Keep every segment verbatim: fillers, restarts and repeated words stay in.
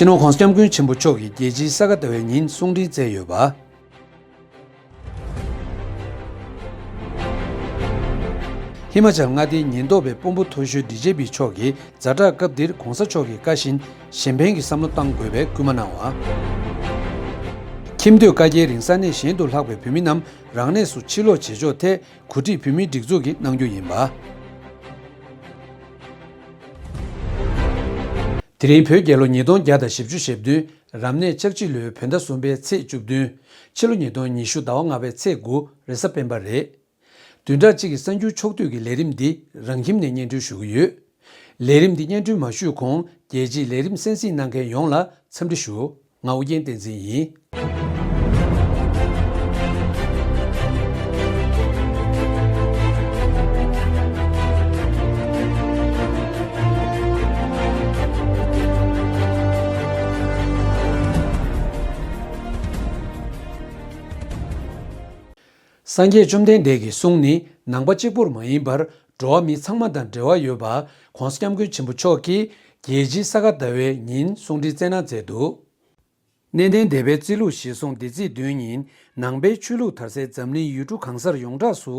སྤྱི་ནོར་༧གོང་ས་༧སྐྱབས་མགོན་ཆེན་པོ་མཆོག་གིས་རྒྱལ་སྤྱིའི་ས་ག་ཟླ་བའི་ཉིན་གསུང་འཕྲིན་བསྩལ་ཡོད་པ། ཧི་མ་ཅལ་མངའ་སྡེའི་ཉེན་རྟོག་པའི་དཔོན་པོ་མཐོ་ཤོས་ཌི་ཇེ་པི་མཆོག་གིས་ཛ་དྲག་སྐབས་འདིར་༧གོང་ས་མཆོག་གི་བཀའ་བཞིན་གཞན་ཕན་གྱི་བསམ་བློ་གཏང་དགོས་པའི་སྐུལ་མ་གནང་བ། ཁྱིམ་སྡོད་བཀའ་རྒྱའི་རིང་ས་གནས་གཞན་དུ་ལྷག་པའི་བོད་མི་རྣམས་རང་གནས་སུ་ཕྱིར་ལོག་བྱེད་ཕྱོགས་ཐད་གོ་སྒྲིག་བོད་མིའི་སྒྲིག་འཛུགས་ཀྱིས་གནང་རྒྱུ་ཡིན་པ། དེ་རིང་བོད་རྒྱལ་ལོ་ཉིས་སྟོང་བརྒྱ་དང་བཞི་བཅུ་ཞེ་བདུན། རབ་གནས་ལྕགས་བྱི་ལོའི་བོད་ཟླ་གསུམ་པའི་ཚེས་བཅུ་བདུན། ཕྱི་ལོ་ཉིས་སྟོང་ཉི་ཤུ་ཟླ་བ་ལྔ་པའི་ཚེས་དགུ། རེས་གཟའ་སྤེན་པ་རེད། བདུན་ཕྲག་གཅིག་གི་གསར་འགྱུར་ཕྱོགས་བསྡུས་ཀྱི་ལས་རིམ་འདི་རང་ཁྱིམ་ནས་སྙན་སྒྲོན་ཞུ་གི་ཡོད། ལས་རིམ་འདི་སྙན་སྒྲོན་མ་ཞུས་གོང་རྒྱལ་སྤྱིའི་ལས་རིམ་གསན་གཟིགས་གནང་མཁན་ཡོངས་ལ་འཚམས་འདྲི་ཞུ། ང་ཨུ་རྒྱན་བསྟན་འཛིན་ཡིན། སངས་རྒྱས་བཅོམ་ལྡན་འདས་ཀྱི་གསུང་ནི་ནང་པ་གཅིག་པུར་མ་ཡིན་པར་འགྲོ་བ་མི་ཚང་མ་དང་འབྲེལ་བ་ཡོད་པ་༧གོང་ས་༧སྐྱབས་མགོན་ཆེན་པོ་མཆོག་གིས་རྒྱལ་སྤྱིའི་ས་ག་ཟླ་བའི་ཉིན་གསུང་འཕྲིན་བསྩལ་གནང་མཛད་འདུག་གནས་བརྟན་སྡེ་པའི་རྩིས་ལུགས་གཞིར་བཟུང་འདི་ཚེས་བདུན་ཉིན་ནང་པའི་ཆོས་ལུགས་དར་སའི་འཛམ་གླིང་ཡུལ་གྲུ་གང་སར་ཡོངས་གྲགས་སུ་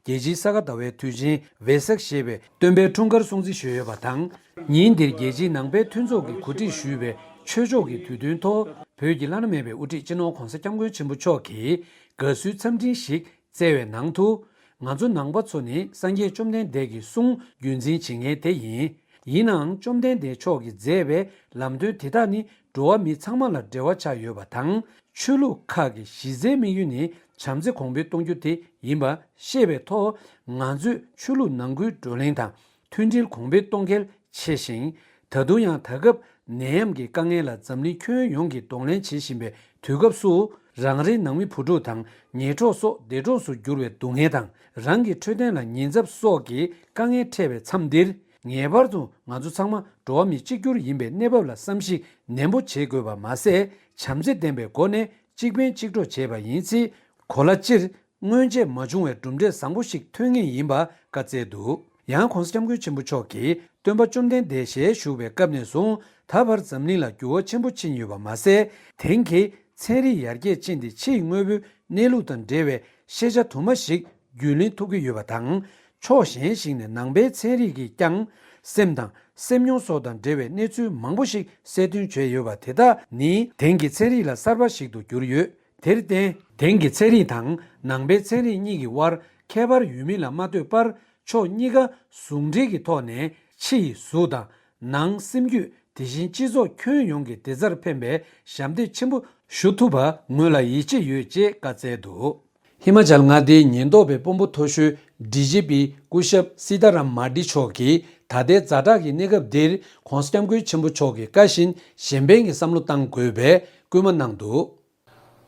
རྒྱལ་སྤྱིའི་ས་ག་ཟླ་བའི་དུས་ཆེན་ཝེ་སག་ཞེས་པའི་སྟོན་པའི་འཁྲུངས་སྐར་སྲུང་བརྩི་ཞུས་ཡོད་པ་དང་། ཉིན་འདིར་རྒྱལ་སྤྱིའི་ནང་པའི་མཐུན་ཚོགས་ཀྱིས་གོ་སྒྲིག་ཞུས་པའི་ཆོས་ཕྱོགས་ཀྱི་དུས་སྟོན་ཐོག་བོད་ཀྱི་བླ་ན་མེད་པའི་དབུ་ཁྲིད་སྤྱི་ནོར་༧གོང་ས་༧སྐྱབས་མགོན་ཆེན་པོ་མཆོག་གིས་དགའ་བསུའི་འཚམས་འཕྲིན་ཞིག་བསྩལ་བའི་ནང་དུ། ང་ཚོ་ནང་པ་ཚོ་ནི་སངས་རྒྱས་བཅོམ་ལྡན་འདས་ཀྱི་གསུང་རྒྱུན་འཛིན་བྱེད་མཁན་དེ་ཡིན། ཡིན་ནའང་བཅོམ་ལྡན་འདས་མཆོག་གིས་མཛད་པའི་ལམ་སྟོན་དེ་དག་ནི་འགྲོ་བ་མི་ཚང་མ་ལ་འབྲེལ་བ་ཆགས་ཡོད་པ་དང་། ཆོས་ལུགས་ཁག་གི་གཞི་རྩའི་དམིགས་ཡུལ་ནི་བྱམས་བརྩེ་གོང་འཕེལ་གཏོང་རྒྱུ་དེ་ཡིན་པ་ཤེས་པའི་ཐོག་ང་ཚོས་ཆོས་ལུགས་ནང་ཁུལ་བགྲོ་གླེང་དང་། མཐུན་སྒྲིལ་གོང་འཕེལ་གཏོང་གལ་ཆེ་ཞིང་། ད་དུང་ཡང་ད་སྐབས་ནད་ཡམས་ཀྱི་དཀའ་ངལ་ལ་འཛམ་གླིང་ཁྱོན་ཡོངས་ཀྱིས་གདོང་ལེན་བྱེད་བཞིན་པའི་དུས་སྐབས་སུ། རང་རེའི་ནང་མི་བུ་ཕྲུག་དང་ཉེ་གྲོགས་སོགས་འདས་གྲོངས་སུ་གྱུར་བའི་སྡུག་བསྔལ་དང་། རང་གི་འཕྲོད་བསྟེན་ལ་ཉེན་ཚབས་སོགས་ཀྱི་དཀའ་ངལ་འཕྲད་པའི་མཚམས་འདིར། ངེས་པར་དུ་ང་ཚོ་ཚང་མ་འགྲོ་བ་མི་གཅིག་གྱུར་ཡིན་པའི་གནས་བབ་ལ་བསམ་གཞིག་ནན་པོ་བྱེད་དགོས་པ་མ་ཟད། བྱམས་བརྩེ་ལྡན་པའི་སྒོ་ནས་གཅིག་ཕན་གཅིག་གྲོགས་བྱེད་པ་ཡིན་ཚེ། གོ་ལ་སྤྱིར། སྔོན་ཆད་མ་བྱུང་བའི་གྲུབ་འབྲས་བཟང་པོ་ཞིག་ཐོན་ངེས་ཡིན་པ་བཀའ་སྩལ་འདུག་ཡང་༧གོང་ས་༧སྐྱབས་མགོན་ཆེན་པོ་མཆོག་གིས་སྟོན་པ་བཅོམ་ལྡན་འདས་ཞལ་བཞུགས་པའི་སྐབས་ནས་བཟུང་ད་བར་འཛམ་གླིང་ལ་འགྱུར་བ་ཆེན་པོ་ཕྱིན་ཡོད་པ་མ་ཟད། དེང་གི་ཚན་རིག་ཡར་རྒྱས་ཕྱིན་ཏེ་ཕྱིའི་དངོས་པོའི་གནས་ལུགས་དང་འབྲེལ་བའི་ཤེས་བྱ་དུ་མ་ཞིག་རྒྱུན་ལེན་ཐུབ་ཀྱི་ཡོད་པ་དང་། ཕྱོགས་གཞན་ཞིག་ནས་ནང་པའི་ཚན་རིག་གིས་ཀྱང་སེམས་དང་སེམས་མྱོང་སོགས་དང་འབྲེལ་བའི་གནས་ཚུལ་མང་པོ་ཞིག་གསལ་སྟོན་བྱས་ཡོད་པ་དེ་དག་ནི་དེང་གི་ཚན་རིག་ལ་གསར་པ་ཞིག་ཏུ་གྱུར་ཡོད། དེར་བརྟེན། དེང་གི་ཚན་རིག་དང་ནང་པའི་ཚན་རིག་གཉིས་ཀྱི་དབར་ཁྱད་པར་ཡོད་མིན་ལ་མ་ལྟོས་པར། ཕྱོགས་གཉིས་ཀ་ཟུང་འབྲེལ་གྱི་ཐོག་ནས་ཕྱི་ཡི་གཟུགས་དང་ནང་སེམས་རྒྱུད། དེ་བཞིན་སྤྱི་ཚོགས་ཁྱོན་ཡོངས་ཀྱི་བདེ་རྩར་ཕན་པའི་ཞབས་འདེགས་ཆེན་པོ་ཞུ་ཐུབ་པ་ངོས་ལ་ཡིད་ཆེས་ཡོད་ཅེས་བཀའ་སྩལ་འདུག་ཧི་མ་ཅལ་མངའ་སྡེའི་ཉེན་རྟོག་པའི་དཔོན་པོ་མཐོ་ཤོས་ཌི་ཇི་པི་སྐུ་ཞབས་སི་ཏཱ་རམ་མར་ཌི་མཆོག་གིས་ད་ལྟའི་ཛ་དྲག་གི་གནས་སྐབས་འདིར་༧གོང་ས་༧སྐྱབས་མགོན་ཆེན་པོ་མཆོག་གི་བཀའ་བཞིན་གཞན་ཕན་གྱི་བསམ་བློ་གཏང་དགོས་པའི་སྐུལ་མ་གནང་འདུག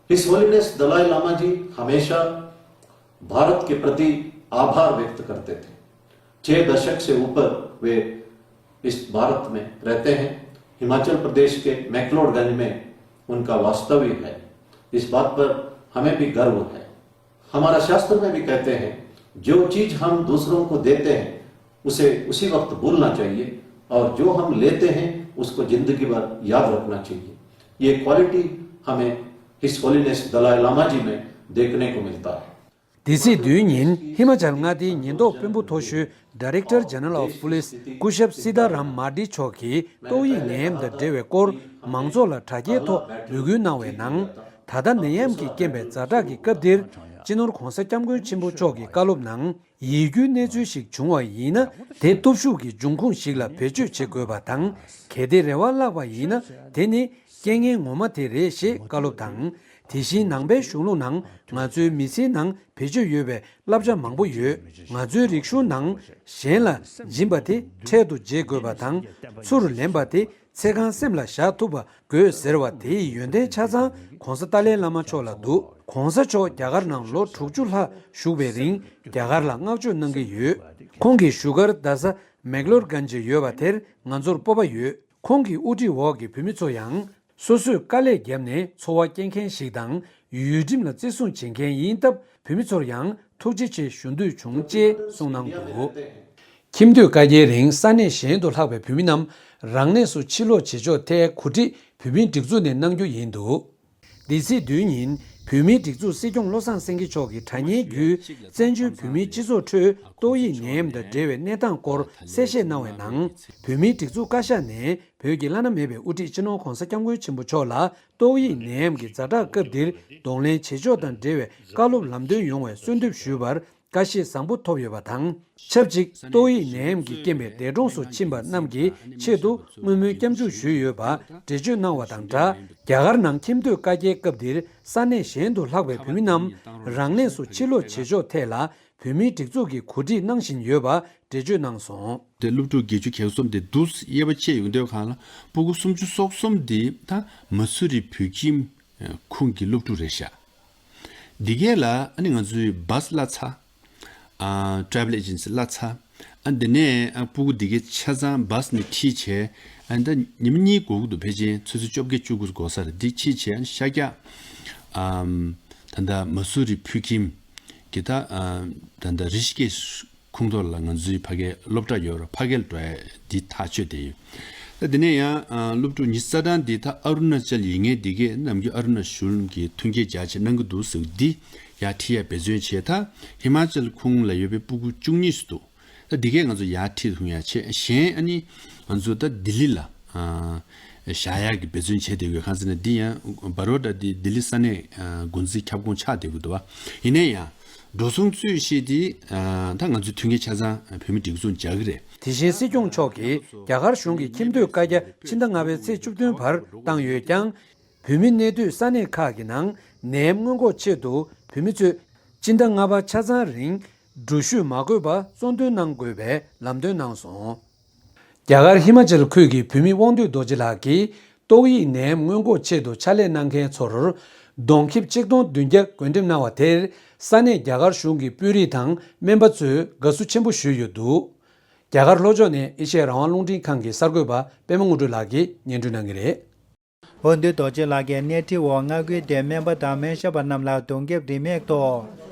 His Holiness Dalai Lama ji हमेशा भारत के प्रति आभार व्यक्त करते थे। छह दशक से ऊपर वे इस भारत में रहते हैं। हिमाचल प्रदेश के मैक्लोडगंज में उनका वास्तव्य है। इस बात पर हमें भी गर्व है। हमारा शास्त्र में भी कहते हैं, जो चीज हम दूसरों को देते हैं, उसे उसी वक्त भूलना चाहिए, और जो हम लेते हैं, उसको जिंदगी भर याद रखना चाहिए। ये क्वालिटी हमें हिज होलीनेस दलाई लामा जी में देखने को मिलता है। འདི་ཚེས་བདུན་ཉིན་ཧི་མ་ཅལ་མངའ་སྡེའི་ཉེན་རྟོག་དཔོན་པོ་མཐོ་ཤོས་Director General of Police སྐུ་ཞབས་སི་ཏཱ་རམ་མར་ཌི་མཆོག་གིས་ཏོག་དབྱིབས་ནད་ཡམས་དང་འབྲེལ་བའི་སྐོར་མང་ཚོགས་ལ་དྲ་རྒྱའི་ཐོག་འབོད་སྐུལ་གནང་བའི་ནང་། ད་ལྟ་ནད་ཡམས་ཀྱིས་རྐྱེན་པས་ཛ་དྲག་གི་སྐབས་འདིར་སྤྱི་ནོར་༧གོང་ས་༧སྐྱབས་མགོན་ཆེན་པོ་མཆོག་གི་བཀའ་སློབ་ནང་། ཡིད་སྐྱོའི་གནས་ཚུལ་ཞིག་བྱུང་བ་ཡིན་ན། དེ་སྟོབས་ཤུགས་ཀྱི་འབྱུང་ཁུངས་ཤིག་ལ་བེད་སྤྱོད་བྱེད་དགོས་པ་དང་། གལ་ཏེ་རེ་བ་བརླག་པ་ཡིན་ན། དེ་ནི་རྐྱེན་ངན་ངོ་མ་དེ་རེད་ཞེས་བཀའ་སློབ་དང་། དེ་བཞིན་ནང་པའི་གཞུང་ལུགས་ནང་ང་ཚོའི་མི་ཚེའི་ནང་བེད་སྤྱོད་ཡོད་པའི་བསླབ་བྱ་མང་པོ་ཡོད། ང་ཚོའི་རིག་གཞུང་ནང་གཞན་ལ་སྦྱིན་པ་དེ་འཕྲལ་དུ་བརྗེད་དགོས་པ་དང་། ཚུར་ལེན་པ་དེ་ཚེ་གང་སེམས་ལ་བཞག་ཐུབ་པ་དགོས་ཟེར་བ་དེའི་ཡོན་ཏན་ཆ་ཚང་༧གོང་ས་ཏཱ་ལའི་བླ་མ་མཆོག་ལ་འདུག ༧གོང་ས་མཆོག་རྒྱ་གར་ནང་ལོ་དྲུག་ཅུ་ལྷག་བཞུགས་པའི་རིང་རྒྱ་གར་ལ་བསྔགས་བརྗོད་གནང་གི་ཡོད། ཁོང་གིས་བཞུགས་སྒར་རྡ་ས་མེག་ལོར་གན་ཇི་ཡོད་པ་དེར་ང་ཚོར་སྤོབས་པ་ཡོད། ཁོང་གི་དབུ་ཁྲིད་འོག་གི་བོད་མི་ཚོ་ཡང་། སོ་སོས་དཀའ་ལས་བརྒྱབ་ནས་འཚོ་བ་སྐྱེལ་མཁན་ཞིག་དང་། ཡུལ་ཁྲིམས་ལ་བརྩི་སྲུང་བྱེད་མཁན་ཡིན་སྟབས། བོད་མི་ཚོར་ཡང་ཐུགས་རྗེ་ཆེ་ཞུ་འདོད་བྱུང་ཅེས་གསུངས་གནང་འདུག་ཁྱིམ་སྡོད་བཀའ་རྒྱའི་རིང་ས་གནས་གཞན་དུ་ལྷག་པའི་བོད་མི་རྣམས་རང་གནས་སུ་ཕྱིར་ལོག་བྱེད་ཕྱོགས་ཐད་གོ་སྒྲིག་བོད་མིའི་སྒྲིག་འཛུགས་ནས་གནང་རྒྱུ་ཡིན་འདུག། འདི་ཚེས་བདུན་ཉིན་བོད་མིའི་སྒྲིག་འཛུགས་སྲིད་སྐྱོང་བློ་བཟང་སེང་གེ་མཆོག་གིས་དྲ་བརྙན་བརྒྱུད་བཙན་བྱོལ་བོད་མིའི་སྤྱི་ཚོགས་ཁྲོད་ཏོག་དབྱིབས་ནད་ཡམས་དང་འབྲེལ་བའི་གནས་སྟངས་སྐོར་གསལ་བཤད་གནང་བའི་ནང་། བོད་མིའི་སྒྲིག་འཛུགས་བཀའ་ཤག་ནས་བོད་ཀྱི་བླ་ན་མེད་པའི་དབུ་ཁྲིད་སྤྱི་ནོར་༧གོང་ས་༧སྐྱབས་མགོན་ཆེན་པོ་མཆོག་ལ་ཏོག་དབྱིབས་ནད་ཡམས་ཀྱི་ཛ་དྲག་སྐབས་འདིར་གདོང་ལེན་བྱེད་ཕྱོགས་དང་འབྲེལ་བའི་བཀའ་སློབ་ལམ་སྟོན་ཡོང་བའི་གསོལ་འདེབས་ཞུས་པར། བཀྲ་ཤིས་བཟང་པོ་ཐོབ་ཡོད་པ་དང་། ཆབས་ཅིག་ཏོག་དབྱིབས་ནད་ཡམས་ཀྱི་རྐྱེན་པས་འདས་གྲོངས་སུ་ཕྱིན་པ་རྣམས་ཀྱི་ཆེད་དུ་བསྔོ་སྨོན་སྐྱབས་འཇུག་ཞུས་ཡོད་པ་འགྲེལ་བརྗོད་གནང་བ་དང་སྦྲགས། རྒྱ་གར་ནང་ཁྱིམ་སྡོད་བཀའ་རྒྱའི་སྐབས་འདིར་ས་གནས་གཞན་དུ་ལྷག་པའི་བོད་མི་རྣམས་རང་གནས་སུ་ཕྱིར་ལོག་བྱེད་ཕྱོགས་ཐད་ལ་བོད་མིའི་སྒྲིག་འཛུགས་ཀྱིས་གོ་སྒྲིག་གནང་བཞིན་ཡོད་པ་འགྲེལ་བརྗོད་གནང་སོང་། དེ་སློབ་ཕྲུག་བརྒྱད་ཅུ་གྱ་གསུམ་དེ་འདུག་དབྱེ་བ་ཕྱེ་ཡོང་དུས་སྒང་ལ་སྤུ་གུ་སུམ་ཅུ་སོ་གསུམ་དེ་ད་མ་སུ་རི་བོད་ཁྱིམ་ཁུངས་ཀྱི་སློབ་ཕྲུག་རེད་ཤག། འདི་གས་ལ་ཨ་ནི་ང་ཚོའི་བཱས་གླ་ཚ། ཨ། ཊེ་རེ་ཝེལ་ཨེ་ཇེན་སི་གླ་ཚ། ཨ། འདི་ནས་ཨ་སྤུ་གུ་འདི་གས་ཆ་ཚང་བཱས་ནས་ཁྲིད་བྱས། ཨ། ད་ཉི་མ་གཉིས་འགོར་གི་འདུག། ཕལ་ཆེར་ཆུ་ཚོད་བཅོ་བརྒྱད་བཅུ་དགུ་འགོར་ས་རེད། འདི་ཁྲིད་བྱས་ཨ་ནི་ཤར་རྒྱག། ཨམ། ད་ལྟ་མ་སུ་རི་བོད་ཁྱིམ་གྱི་ད། ཨ། ད་ལྟ་རི་ཤི་ཀེ་ཤི་ཁོངས་གཏོགས་ལ་ང་ཚོའི་ཕ་གའི་སློབ་གྲྭ་ཡོད་རེད། ཕ་གིར་འགྲོ་ཡ་འདི་ཐག་ཆོད་དེ་ཡོད། ད་དེ་ནས་ཡང་ཨ་སློབ་ཕྲུག་ཉི་ཤུ་རྩ་གྲངས་འདི་ད་ཨ་རུ་ན་ཅལ་ཡིན་ངེས་འདི་གས་ནམ་རྒྱུན་ཨ་རུ་ན་གཞུང་གིས་མཐུན་རྐྱེན་རྒྱ་ཆེ་གནང་གི་འདུག་ཟེར་འདི་ཡར་ཁྲིད་ཡ་འབད་བརྩོན་བྱས། ད་ཧི་མ་ཅལ་ཁོངས་ལ་ཡོད་པའི་སྤུ་གུ་བཅུ་གཉིས་སུ་འདུག། ད་འདི་གས་ང་ཚོ་ཡར་ཁྲིད་ཐུབ་ཡ་བྱས། གཞན་ཨ་ནི་ང་ཚོ་ད་ལྡི་ལི་ལ་ཨ་བཞག་ཡག་གི་འབད་བརྩོན་བྱས་བསྡད་ཡོད། གང་ཟེར་ན་འདི་ཡང་བ་རོ་ཌ་འདི་ལྡི་ལི་ས་གནས་ཨ་འགོ་འཛིན་ཁྱབ་ཁོངས་ཆགས་བསྡད་ཡོད་འདུག་བ། ཡིན་ན་ཡང་། འགྲོ་སོང་རྩོད་གཞི་དེ། ཨ། ད་ང་ཚོའི་མཐུན་རྐྱེན་ཆ་ཚང་བོད་མི་སྒྲིག་འཛུགས་རྒྱག་གི་རེད། དེ་བཞིན་སྲིད་སྐྱོང་མཆོག་གིས་རྒྱ་གར་གཞུང་གིས་ཁྱིམ་སྡོད་བཀའ་རྒྱ་ཕྱི་ཟླ་ལྔ་པའི་ཚེས་བཅུ་བདུན་བར་བཏང་ཡོད་ཀྱང་། བོད་མི་གནས་སྡོད་ས་གནས་ཁག་གི་ནང་ནད་ཡམས་སྔོན་འགོག་ཆེད་དུ་བོད་མི་ཚོས་ཕྱི་ཟླ་ལྔ་པ་ཆ་ཚང་རིང་འགྲུལ་བཞུད་མ་དགོས་པར་གཙོ་འདོན་གནང་དགོས་པའི་ལམ་སྟོན་གནང་སོང་། རྒྱ་གར་ཧི་མ་ཅལ་ཁུལ་གྱི་བོད་མི་དབང་འདུས་རྡོ་རྗེ་ལགས་ཀྱིས་ཏོག་དབྱིབས་ནད་ཡམས་སྔོན་འགོག་ཆེད་དུ་ཕྱག་ལས་གནང་མཁན་ཚོར་གདོང་ཁེབས་ཆིག་སྟོང་བདུན་བརྒྱ་བགོ་འགྲེམས་གནང་བ་དེར་ས་གནས་རྒྱ་གར་གཞུང་གི་དཔོན་རིགས་དང་སྨན་པ་ཚོས་དགའ་བསུ་ཆེན་པོ་ཞུས་ཡོད་འདུག། རྒྱ་གར་ལྷོ་ཕྱོགས་ནས་ཨེ་ཤེ་ཡ་རང་དབང་རླུང་འཕྲིན་ཁང་གི་གསར་འགོད་པ་པད་མ་དངོས་གྲུབ་ལགས་ཀྱིས་སྙན་སྒྲོན་གནང་གི་རེད། དབང་འདུས་རྡོ་རྗེ་ལགས་ཀྱིས་སྣེ་ཁྲིད་འོག་མངའ་ཁུལ་དེའི་སྨན་པ་དང་སྨན་ཞབས་པ་རྣམས་ལ་གདོང་ཁེབས་རིན་མེད་ཐོག་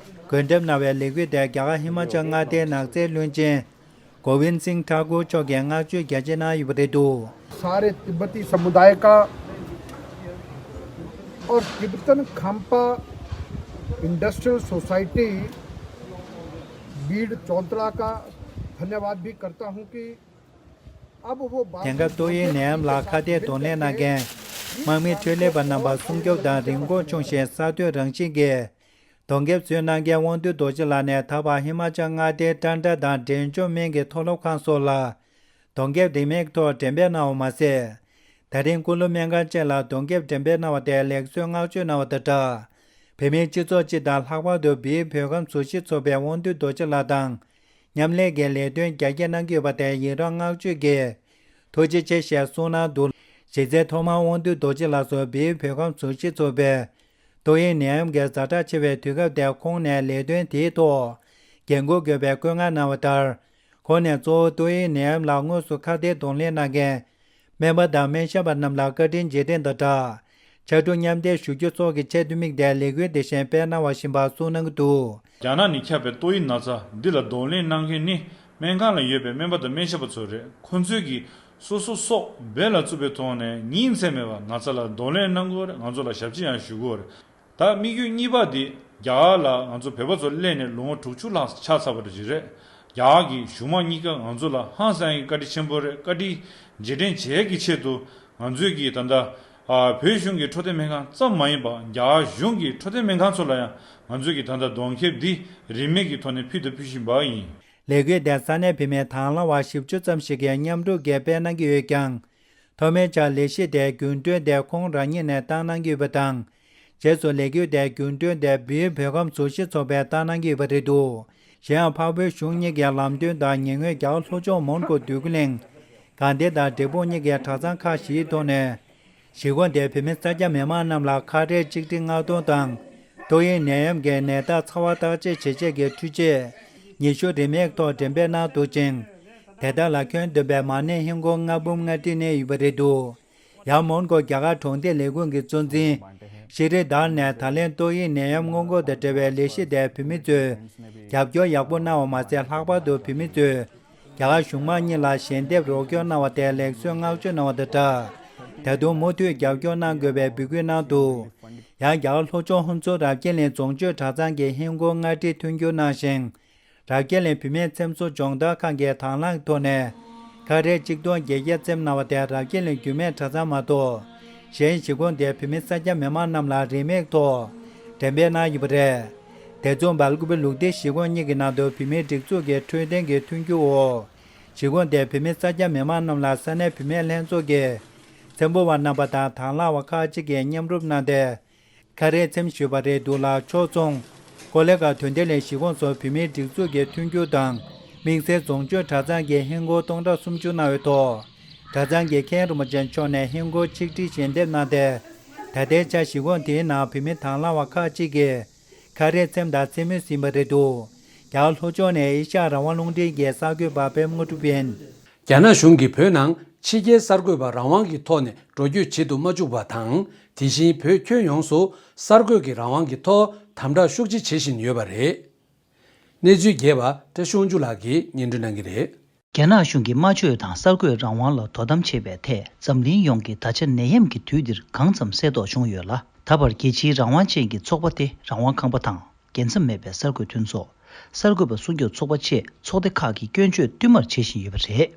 བགོ་འགྲེམས་གནང་བའི་ལས་འགུལ་དེ་རྒྱ་གར་ཧི་མ་ཅལ་མངའ་སྡེའི་ནགས་ཚལ་བློན་ཆེན་གོ་བིན་སིང་ཐ་གུར་མཆོག་གིས་བསྔགས་བརྗོད་རྒྱ་ཆེ་གནང་ཡོད་པ་རེད་འདུག། सारे तिब्बती समुदाय का और तिब्बतन खाम्पा इंडस्ट्रियल सोसाइटी बीड़ चौंतला का धन्यवाद भी करता हूं कि དེང་སྐབས་ཏོག་དབྱིབས་ནད་ཡམས་ལ་ཁ་གཏད་གདོང་ལེན་གནང་མཁན་དམག་མི་འཕྲོད་ལས་པ་རྣམ་པ་སྲུང་སྐྱོབ་དང་རིན་གོང་ཆུང་ཞིང་གསར་གཏོད་རང་བཞིན་གྱི་གདོང་ཁེབས་བཟོས་གནང་མཁན་དབང་འདུས་རྡོ་རྗེ་ལགས་ནས་ད་བར་ཧི་མ་ཅལ་མངའ་སྡེའི་ཊན་ཊ་དང་འབྲས་ལྗོངས་སྨན་གྱི་མཐོ་སློབ་ཁང་སོགས་ལ་གདོང་ཁེབས་རིན་མེད་ཐོག་འགྲེམས་སྤེལ་གནང་བ་མ་ཟད། ད་རིང་ཀུ་ལུ་སྨན་ཁང་བཅས་ལ་གདོང་ཁེབས་འགྲེམས་སྤེལ་གནང་བ་དེ་ལེགས་གསོལ་བསྔགས་བརྗོད་གནང་བ་དང་སྦྲགས། བོད་མིའི་སྤྱི་ཚོགས་སྤྱི་དང་ལྷག་པར་དུ་བལ་ཡུལ་བོད་ཁམས་ཟུར་བཞི་ཚོགས་པའི་དབང་འདུས་རྡོ་རྗེ་ལགས་དང་མཉམ་ལས་ཀྱི་ལས་དོན་རྒྱ་སྐྱེད་གནང་གི་ཡོད་པ་དེ་ཡི་རང་བསྔགས་བརྗོད་ཀྱིས་ཐུགས་རྗེ་ཆེ་ཞེས་གསུངས་གནང་འདུག། གཞི་རྩའི་ཐོག་མར་དབང་འདུས་རྡོ་རྗེ་ལགས་སུ་བལ་ཡུལ་བོད་ཁམས་ཟུར་བཞི་ཚོགས་པའི་ཏོག་དབྱིབས་ནད་ཡམས་ཀྱི་ཛ་དྲག་ཆེ་བའི་དུས་སྐབས་དེར་ཁོང་ནས་ལས་དོན་དེའི་ཐོག་འགན་འཁུར་དགོས་པའི་བཀོད་མངགས་གནང་བ་ལྟར། ཁོང་ནས་གཙོ་བོ་ཏོག་དབྱིབས་ནད་ཡམས་ལ་དངོས་སུ་ཁ་གཏད་གདོང་ལེན་གནང་མཁན་སྨན་པ་དང་སྨན་ཞབས་པ་རྣམས་ལ་བཀའ་དྲིན་རྗེས་དྲན་དང་སྦྲགས། ཕྱར་གྲུ་མཉམ་འདེགས་ཞུ་རྒྱུ་སོགས་ཀྱི་ཆེད་དུ་དམིགས་ཏེ་ལས་འགུལ་འདི་བཞིན་སྤེལ་གནང་བ་བཞིན་པ་གསུངས་གནང་གི་འདུག། རྒྱ་ནག་ནས་ཁྱབ་པའི་ཏོག་དབྱིབས་ན་ཚ་འདི་ལ་གདོང་ལེན་གནང་མཁན་ནི་སྨན་ཁང་ལ་ཡོད་པའི་སྨན་པ་དང་སྨན་ཞབས་པ་ཚོ་རེད། ཁོང་ཚོས་ཀྱིས་སོ་སོ་སྲོག་འབེན་ལ་བཙུགས་པའི་ཐོག་ནས་ཉིན་མཚན་མེད་པར་ན་ཚ་ལ་གདོང་ལེན་གནང་དགོས་རེད། ང་ཚོ་ལ་ཞབས་ཕྱི་ཡང་ཞུ་དགོས་རེད། ད་དམིགས་ཡུལ་གཉིས་པ་འདི་རྒྱ་གར་ལ་ང་ཚོ་བོད་པ་ཚོ་སླེབས་ནས་ལོ་ངོ་དྲུག་ཅུ་ལྷག་ཆགས་ཚར་བ་ཞིག་རེད། རྒྱ་གར་གྱི་གཞུང་མང་གཉིས་ཀ་ང་ཚོ་ལ་ཧང་སང་ཡག་གི་བཀའ་དྲིན་ཆེན་པོ་རེད། བཀའ་དྲིན་རྗེས་དྲན་བྱེད་ཡག་གི་ཆེད་དུ་ང་ཚོས་ཀྱིས་ད་ལྟ་ཨ་བོད་གཞུང་གི་འཕྲོད་བསྟེན་སྨན་ཁང་ཙམ་མ་ཡིན་པ་རྒྱ་གར་གཞུང་གི་འཕྲོད་བསྟེན་སྨན་ཁང་ཚོ་ལ་ཡང་ང་ཚོས་ཀྱིས་ད་ལྟ་གདོང་ཁེབས་འདི་རིན་མེད་ཀྱི་ཐོག་ནས་ཕུལ་དང་ཕུལ་བཞིན་པ་ཡིན། ལས་འགུལ་དེ་ས་གནས་བོད་མི་དང་བླངས་པ་བཞི་བཅུ་ཙམ་ཞིག་གིས་མཉམ་རུབ་ཀྱིས་སྤེལ་གནང་གི་ཡོད་ཀྱང་། ཐོག་མའི་ཆར་ལས་གཞི་དེའི་རྒྱུན་གྲོན་དེ་ཁོང་རང་ཉིད་ནས་བཏང་གནང་གི་ཡོད་པ་དང་། རྗེས་སུ་ལས་འགུལ་དེའི་རྒྱུན་གྲོན་དེ་བལ་ཡུལ་བོད་ཁམས་ཟུར་བཞི་ཚོགས་པས་བཏང་གནང་གི་ཡོད་པ་རེད་འདུག། གཞན་ཡང་འཕགས་བོད་གཞུང་གཉིས་ཀྱི་ལམ་སྟོན་དང་ཉེ་སྔོན་རྒྱ་གར་ལྷོ་ཕྱོགས་མོན་གྷོ་འདོད་རྒུ་གླིང་། དགའ་ལྡན་དང་འབྲས་སྤུངས་གཉིས་ཀྱི་གྲྭ་ཚང་ཁག་བཞིའི་ཐོག་ནས། གཞིས་ཁོངས་དེའི་བོད་མི་སེར་སྐྱ་མི་མང་རྣམས་ལ་ཁ་བྲལ་གཅིག་སྒྲིལ་མངགས་གཏོང་དང་། ཏོག་དབྱིབས་ནད་ཡམས་ཀྱི་ནད་རྟགས་ཚ་བ་བརྟག་དཔྱད་བྱེད་ཆེད་ཀྱི་འཕྲུལ་ཆས་ཉི་ཤུ་རིན་མེད་ཐོག་འགྲེམས་སྤེལ་གནང་འདུག་ཅིང་། དེ་དག་ལ་ཁྱོན་བསྡོམས་པའི་མ་ཎི་ཧིན་སྒོར་ལྔ་འབུམ་ལྔ་ཁྲི་གནས་ཡོད་པ་རེད་འདུག། ཡང་མོན་གྷོ་རྒྱ་གར་གྲོང་སྡེ་ལས་ཁུངས་ཀྱི་གཙོ་འཛིན་ཤི་རི་དར་ནས་ད་ལན་ཏོག་དབྱིབས་ནད་ཡམས་སྔོན་འགོག་དང་འབྲེལ་བའི་ལས་གཞི་དེར་བོད་མི་ཚོས་རྒྱབ་སྐྱོར་ཡག་པོ་གནང་བ་མ་ཟད། ལྷག་པར་དུ་བོད་མི་ཚོས་ རྒྱ་གར་གཞུང་མང་གཉིས་ལ་ཞལ་འདེབས་རོགས་སྐྱོར་གནང་བ་དེར་ལེགས་གསོལ་བསྔགས་བརྗོད་གནང་བ་དང་སྦྲགས། ད་དུང་མུ་མཐུད་རྒྱབ་སྐྱོར་གནང་དགོས་པའི་འབོད་སྐུལ་གནང་འདུག། ཡང་རྒྱ་གར་ལྷོ་ཕྱོགས་ཧུན་སུར་རབ་རྒྱས་གླིང་རྫོང་སྤྱོད་གྲྭ་ཚང་གི་ཧིན་སྒོར་ལྔ་ཁྲི་མཐུན་འགྱུར་གནང་ཞིང་། རབ་རྒྱས་གླིང་བུད་མེད་འཚེམ་བཟོ་སྦྱོང་བརྡར་ཁང་གིས་དང་བླངས་ཐོག་ནས་ཁ་རས་གཅིག་སྟོང་བརྒྱད་བརྒྱ་བཙེམས་གནང་བ་དེ་རབ་རྒྱས་གླིང་རྒྱུད་སྨད་གྲྭ་ཚང་མ་གཏོགས་གཞན་གཞིས་ཁོངས་དེའི་བུད་མེད་གསར་སྐྱེས་མི་མང་རྣམས་ལ་རིན་མེད་ཐོག་འགྲེམས་སྤེལ་གནང་ཡོད་པ་རེད། དེ་མཚུངས་སྦེལ་ཀུ་པེ་ལུགས་བདེ་གཞིས་ཁོངས་གཉིས་ཀྱི་ནང་དུ་བུད་མེད་སྒྲིག་འཛུགས་ཀྱི་འཕྲོད་བསྟེན་གྱི་མཐུན་འགྱུར་འོག་གཞིས་ཁོངས་དེའི་བུད་མེད་གསར་སྐྱེས་མི་མང་རྣམས་ལ་ས་གནས་བུད་མེད་ལྷན་ཚོགས་ཀྱི་འཚེམ་པ་བ་རྣམ་པ་དང་དང་བླངས་པ་ཁག་ཅིག་གིས་མཉམ་རུབ་གནང་སྟེ། ཁ་རས་འཚེམ་ཞུས་པ་རེད་འདུག་ལ། ཕྱོགས་མཚུངས་ཀོ་ལེ་གྷལ་དོན་ལྡན་གླིང་གཞིས་ཁོངས་སུ་བུད་མེད་སྒྲིག་འཛུགས་ཀྱི་མཐུན་འགྱུར་དང་དམིགས་བསལ་རྫོང་སྤྱོད་གྲྭ་ཚང་གིས་ཧིན་སྒོར་སྟོང་ཕྲག་སུམ་ཅུ་གནང་བའི་ཐོག་གྲྭ་ཚང་གི་མཁན་རིན་པོ་ཆེ་མཆོག་ནས་ཧིན་སྒོར་ཆིག་ཁྲི་ཞལ་འདེབས་གནང་སྟེ། ད་ལྟའི་ཆར་གཞིས་ཁོངས་དེའི་ནང་བུད་མེད་དང་བླངས་པ་ཁག་ཅིག་གིས་ཁ་རས་འཚེམ་དང་འཚེམ་མུས་ཟིན་པ་རེད་འདུག། རྒྱ་གར་ལྷོ་ཕྱོགས་ནས་ཨེ་ཤ་ཡ་རང་དབང་རླུང་འཕྲིན་གྱི་གསར་འགོད་པ་པད་མ་དངོས་གྲུབ་ཡིན། རྒྱ་ནག་གཞུང་གིས་བོད་ནང་ཕྱི་རྒྱལ་གསར་འགོད་པ་རང་དབང་གི་ཐོག་ནས་འགྲོ་སྐྱོད་བྱེད་དུ་མ་བཅུག་པ་དང་། དེ་བཞིན་བོད་ཁྱོན་ཡོངས་སུ་གསར་འགོད་ཀྱི་རང་དབང་གི་ཐོག་དམ་དྲག་ཤུགས་ཆེ་བྱེད་བཞིན་ཡོད་པ་རེད། གནས་ཚུལ་རྒྱས་པ་བཀྲ་ཤིས་དབང་ཕྱུག་ལགས་ཀྱིས་སྙན་སྒྲོན་གནང་གི་རེད། རྒྱ་ནག་གཞུང་གིས་སྨྲ་བརྗོད་དང་གསར་འགོད་རང་དབང་ལ་དོ་དམ་བྱེད་པའི་ཐད་འཛམ་གླིང་ཡོངས་ཀྱིས་ད་ཆ་ནད་ཡམས་ཀྱི་དུས་འདིར་གང་ཙམ་གསལ་རྟོགས་བྱུང་ཡོད་ལ། ད་བར་རྒྱལ་སྤྱིའི་རང་དབང་ཅན་གྱི་ཚོགས་པ་སྟེ་རང་དབང་ཁང་པ་དང་། རྒྱལ་མཚམས་མེད་པའི་གསར་འགོད་མཐུན་ཚོགས། གསར་འགོད་པ་སྲུང་སྐྱོབ་ཚོགས་པ་བཅས་ཚོགས་སྡེ་ཁག་གིས་སྐྱོན་བརྗོད་བསྟུད་མར་བྱེད་བཞིན་ཡོད་པ་རེད།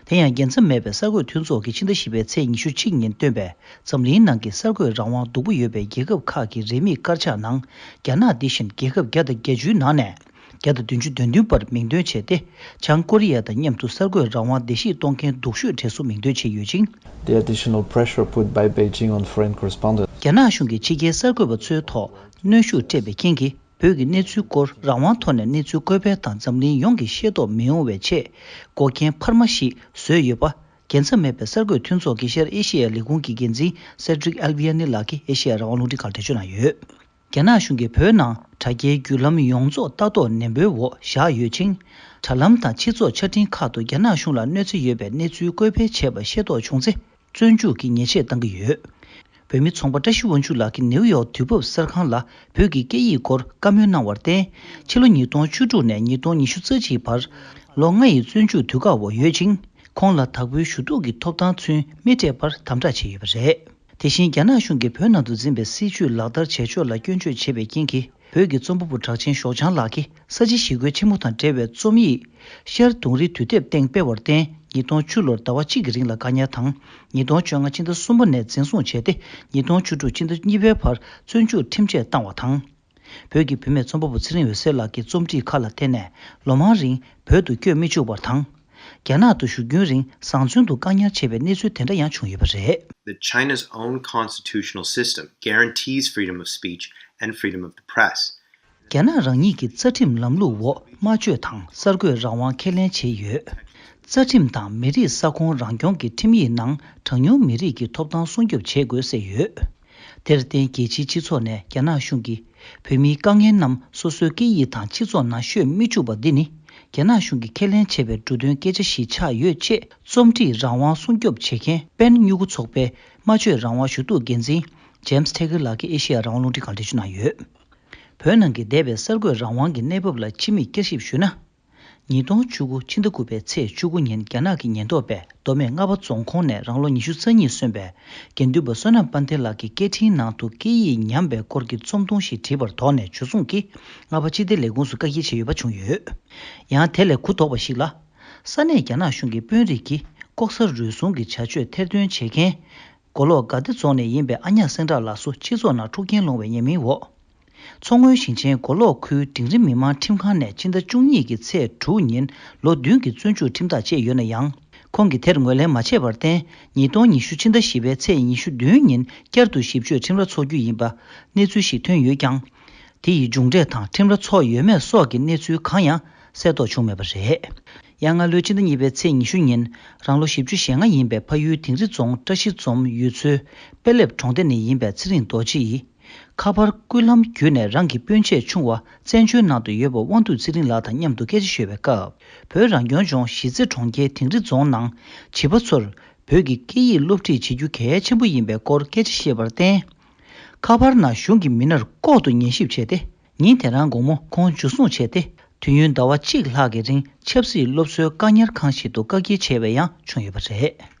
དེ་ཡང་རྒྱལ་མཚམས་མེད་པའི་གསར་འགོད་མཐུན་ཚོགས་ཀྱིས་ཕྱི་ཟླ་བཞི་པའི་ཚེས་ཉི་ཤུ་གཅིག་ཉིན་བཏོན་པའི་འཛམ་གླིང་ནང་གི་གསར་འགོད་རང་དབང་སྡུག་པོ་ཡོད་པའི་རྒྱལ་ཁབ་ཁག་གི་རེའུ་མིག་དཀར་ཆག་ནང་། རྒྱ་ནག་འདི་བཞིན་རྒྱལ་ཁབ་བརྒྱ་དང་བརྒྱད་ཅུའི་ནང་ནས་བརྒྱ་དང་བདུན་ཅུ་དོན་བདུན་པར་མིང་འདོན་བྱས་ཏེ། བྱང་ཀོ་རི་ཡ་དང་མཉམ་དུ་གསར་འགོད་རང་དབང་བརྡལ་བཤིག་གཏོང་མཁན་སྡུག་ཤོས་གྲས་སུ་མིང་འདོན་བྱས་ཡོད་ཅིང་། The additional pressure put by Beijing on foreign correspondents. རྒྱ་ནག་གཞུང་གིས་ཕྱི་རྒྱལ་གསར་འགོད་པ་ཚོའི་ཐོག་གནོན་ཤུགས་སྤྲད་པའི་རྐྱེན་གྱིས། བོད་ཀྱི་གནས་ཚུལ་སྐོར་རང་དབང་ཐོག་ནས་གནས་ཚུལ་བཀོད་སྤེལ་དང་འཛམ་གླིང་ཡོངས་ཀྱིས་ཤེས་རྟོགས་མི་ཡོང་བའི་ཆེད། འགོག་རྐྱེན་འཕར་མ་ཞིག་བཟོས་ཡོད་པ། རྒྱལ་མཚམས་མེད་པའི་གསར་འགོད་མཐུན་ཚོགས་ཀྱི་ཤར་ཨེ་ཤེ་ཡའི་ལས་ཁུངས་ཀྱི་འགན་འཛིན་Cedric Alviani ལགས་ཀྱིས་ཨེ་ཤེ་ཡ་རང་དབང་རླུང་འཕྲིན་ཁང་ལ་འགྲེལ་བརྗོད་གནང་ཡོད། རྒྱ་ནག་གཞུང་གིས་བོད་ནང་དྲ་རྒྱའི་བརྒྱུད་ལམ་ཡོངས་རྫོགས་ལྟ་རྟོག་ནན་པོའི་འོག་བཞག་ཡོད་ཅིང་། དྲ་ལམ་དང་སྤྱི་ཚོགས་ཆ་འཕྲིན་ཁག་ཏུ་རྒྱ་ནག་གཞུང་ལ་གནོད་འཚེ་ཡོད་པའི་གནས་ཚུལ་བཀོད་སྤེལ་བྱས་པ་ཤེས་རྟོགས་བྱུང་ཚེ། བཙོན་འཇུག་གི་ཉེས་ཆད་གཏང་གི་ཡོད། བོད་མི་ཚོང་པ་བཀྲ་ཤིས་དབང་ཕྱུག་ལགས་ཀྱིས་ནེའུ་ཡོག་དུས་བབ་གསར་ཁང་ལ་བོད་ཀྱི་སྐད་ཡིག་སྐོར་བཀའ་མོལ་གནང་བར་བརྟེན། ཕྱི་ལོ་ཉིས་སྟོང་བཅུ་དྲུག་ནས་ཉིས་སྟོང་ཉི་ཤུ་རྩ་གཅིག་བར་ལོ་ལྔ་ཡི་བཙོན་འཇུག་དུས་བཀག་འོག་ཡོད་ཅིང་། ཁོང་ལ་དྭགས་པོའི་ཞུ་གཏུག་གི་ཐོབ་ཐང་ཚུན་མི་སྤྲད་པར་དམ་དྲག་བྱས་ཡོད་པ་རེད། དེ་བཞིན་རྒྱ་ནག་གཞུང་གིས་བོད་ནང་དུ་འཛིན་པའི་སྲིད་བྱུས་ལག་བསྟར་བྱེད་ཕྱོགས་ལ་སྐྱོན་བརྗོད་བྱས་པའི་རྐྱེན་གྱིས། བོད་ཀྱི་རྩོམ་པ་པོ་གྲགས་ཆེན་ཞོགས་ལྗང་ལགས་ཀྱིས་ས་བྱི་ཞི་རྒོལ་ཆེན་མོ་དང་འབྲེལ་བའི་རྩོམ་ཡིག་ཤར་དུང་རི་དུས་དེབ་སྟེང་སྤེལ་བར་བརྟེན། ཉིས་སྟོང་བཅུ་ལོར་ཟླ་བ་གཅིག་གི་རིང་ལ་བཀག་ཉར་དང་། ཉིས་སྟོང་བཅོ་ལྔ་ཕྱི་ཟླ་གསུམ་པ་ནས་འཛིན་བཟུང་བྱས་ཏེ། ཉིས་སྟོང་བཅུ་དྲུག་ཕྱི་ཟླ་གཉིས་པའི་བར་བཙོན་འཇུག་ཁྲིམས་ཆད་བཏང་བ་དང་། བོད་ཀྱི་བུད་མེད་རྩོམ་པ་པོ་ཚེ་རིང་འོད་ཟེར་ལགས་ཀྱི་རྩོམ་སྒྲིག་ཁག་ལ་བརྟེན་ནས་ལོ་མང་རིང་བོད་དུ་བསྐྱོད་མི་བཅུག་པར་དང་། རྒྱ་ནག་ཏུ་བཞུགས་རྒྱུན་རིང་བཟང་བཙོན་དུ་བཀག་ཉར་བྱས་པའི་གནས་ཚུལ་དེ་འདྲ་ཡང་བྱུང་ཡོད་པ་རེད། That China's own constitutional system guarantees freedom of speech and freedom of the press. རྒྱ་ནག་རང་ཉིད་ཀྱི་རྩ་ཁྲིམས་ལམ་ལུགས་འོག་སྨྲ་བརྗོད་དང་གསར་འགོད་རང་དབང་ཁས་ལེན་བྱས་ཡོད། རྩ་ཁྲིམས་དང་མི་རིགས་ས་ཁོངས་རང་སྐྱོང་གི་ཁྲིམས་ཡིག་ནང་གྲངས་ཉུང་མི་རིགས་ཀྱི་ཐོབ་ཐང་སྲུང་སྐྱོབ་བྱེད་དགོས་གསལ་ཡོད། དེར་བརྟེན་རྒྱལ་སྤྱིའི་སྤྱི་ཚོགས་ནས་རྒྱ་ནག་གཞུང་གིས་བོད་མིའི་དཀའ་ངལ་རྣམས་སོ་སོའི་སྐད་ཡིག་དང་སྤྱི་ཚོགས་ནང་ཤོད་མི་བཅུག་པ་འདི་ནི། རྒྱ་ནག་གཞུང་གིས་ཁས་ལེན་བྱས་པའི་འབྲུ་དོན་སྐད་ཆ་ཞིག་ཆགས་ཡོད་ཅེས་རྩོམ་སྒྲིག་རང་དབང་སྲུང་སྐྱོབ་བྱེད་མཁན་པེན་སྨྱུ་གུ་ཚོགས་པའི་སྨྲ་བརྗོད་རང་དབང་ཞུ་གཏུག་འགན་འཛིན་James Taggart ལགས་ཀྱིས་ཨེ་ཤེ་ཡ་རང་དབང་རླུང་འཕྲིན་ཁང་ལ་འགྲེལ་བརྗོད་གནང་ཡོད། བོད་ནང་གི་འདས་པའི་གསར་འགོད་རང་དབང་གི་གནས་བབ་ལ་ཕྱི་མིག་བསྐྱར་ཞིབ་ཞུས་ན། ཉིས་སྟོང་བཅུ་དགུ་ཕྱི་ཟླ་དགུ་པའི་ཚེས་བཅུ་དགུ་ཉིན་རྒྱ་ནག་གི་ཉེན་རྟོག་པས་མདོ་སྨད་རྔ་པ་རྫོང་ཁོངས་ནས་རང་ལོ་ཉི་ཤུ་རྩ་གཉིས་སོན་པའི་དགེ་འདུན་པ་བསོད་ནམས་དཔལ་ལྡན་ལགས་ཀྱི་སྐད་འཕྲིན་ནང་དུ་སྐད་ཡིག་ཉམས་པའི་སྐོར་གྱི་རྩོམ་ཐུང་ཞིག་བྲིས་པར་དོགས་ནས་འཇུ་བཟུང་གིས་རྔ་པ་སྤྱི་བདེ་ལས་ཁུངས་སུ་བཀག་སྐྱིལ་བྱས་ཡོད་པ་བྱུང་ཡོད། ཡང་དེ་ལས་གུ་དོག་པ་ཞིག་ལ། ས་གནས་རྒྱ་ནག་གཞུང་གི་དཔོན་རིགས་ཀྱིས་ལྐོག་ཟ་རུལ་སུངས་ཀྱི་བྱ་སྤྱོད་ཐེར་འདོན་བྱེད་མཁན། མགོ་ལོག་དགའ་བདེ་རྫོང་ནས་ཡིན་པའི་ཨ་ཉག་སེང་བྲག་ལགས་སུ་སྤྱི་ཚོགས་ནང་འཁྲུག་རྐྱེན་སློང་བའི་ཉེས་མིང་འོག་མཚོ་སྔོན་ཞིང་ཆེན་མགོ་ལོག་ཁུལ་འབྲིང་རིམ་མི་མང་ཁྲིམས་ཁང་ནས་ཕྱི་ཟླ་བཅུ་གཉིས་ཀྱི་ཚེས་དྲུག་ཉིན་ལོ་བདུན་གྱི་བཙོན་འཇུག་ཁྲིམས་ཐག་བཅད་ཡོད་ན་ཡང་། ཁོང་གིས་དེར་ངོས་ལེན་མ་བྱས་པར་བརྟེན། ཉིས་སྟོང་ཉི་ཤུ་ཕྱི་ཟླ་བཞི་པའི་ཚེས་ཉི་ཤུ་བདུན་ཉིན་བསྐྱར་དུ་ཞིབ་དཔྱོད་ཁྲིམས་ར་འཚོགས་རྒྱུ་ཡིན་པ་གནས་ཚུལ་ཞིག་ཐོན་ཡོད་ཀྱང་། དེ་ཡི་མཇུག་འབྲས་དང་ཁྲིམས་ར་འཚོགས་ཡོད་མེད་སོགས་ཀྱི་གནས་ཚུལ་གང་ཡང་གསལ་རྟོགས་བྱུང་མེད་པ་རེད། ཡང་སྔ་ལོའི་ཕྱི་ཟླ་གཉིས་པའི་ཚེས་ཉི་ཤུ་ཉིན་རང་ལོ་བཞི་བཅུ་ཞེ་ལྔ་ཡིན་པའི་ཕ་ཡུལ་དིང་རི་རྫོང་བཀྲ་ཤིས་འཛོམས་ཡུལ་ཚོའི་དཔེ་ལེབ་གྲོང་སྡེ་ནས་ཡིན་པའི་ཚེ་རིང་རྡོ་རྗེ་ཡིས། ཁ་པར་སྐུད་ལམ་བརྒྱུད་ནས་རང་གི་སྤུན་མཆེད་ཆུང་བ་བཙན་བྱོལ་ནང་དུ་ཡོད་པ་དབང་འདུས་ཚེ་རིང་ལགས་དང་མཉམ་དུ་སྐད་ཆ་ཤོད་པའི་སྐབས། བོད་རང་སྐྱོང་ལྗོངས་གཞིས་རྩེ་གྲོང་ཁྱེར་དིང་རི་རྫོང་ནང་བྱིས་པ་ཚོར་བོད་ཀྱི་སྐད་ཡིག་སློབ་ཁྲིད་བྱེད་རྒྱུ་གལ་ཆེན་པོ་ཡིན་པའི་སྐོར་སྐད་ཆ་བཤད་པར་བརྟེན། ཁ་པར་ནང་གཞུང་གི་མི་སྣར་ལྐོག་ཏུ་ཉན་ཞིབ་བྱས་ཏེ། ཉིན་དེ་རང་དགོང་མོ་ཁོང་འཇུ་བཟུང་བྱས་ཏེ། དུས་ཡུན་ཟླ་བ་གཅིག་ལྷག་གི་རིང་ཆབ་སྲིད་སློབ་གསོའི་བཀག་ཉར་ཁང་ཞིག་ཏུ་བཀག་སྐྱིལ་བྱས་པ་ཡང་བྱུང་ཡོད་པ་རེད།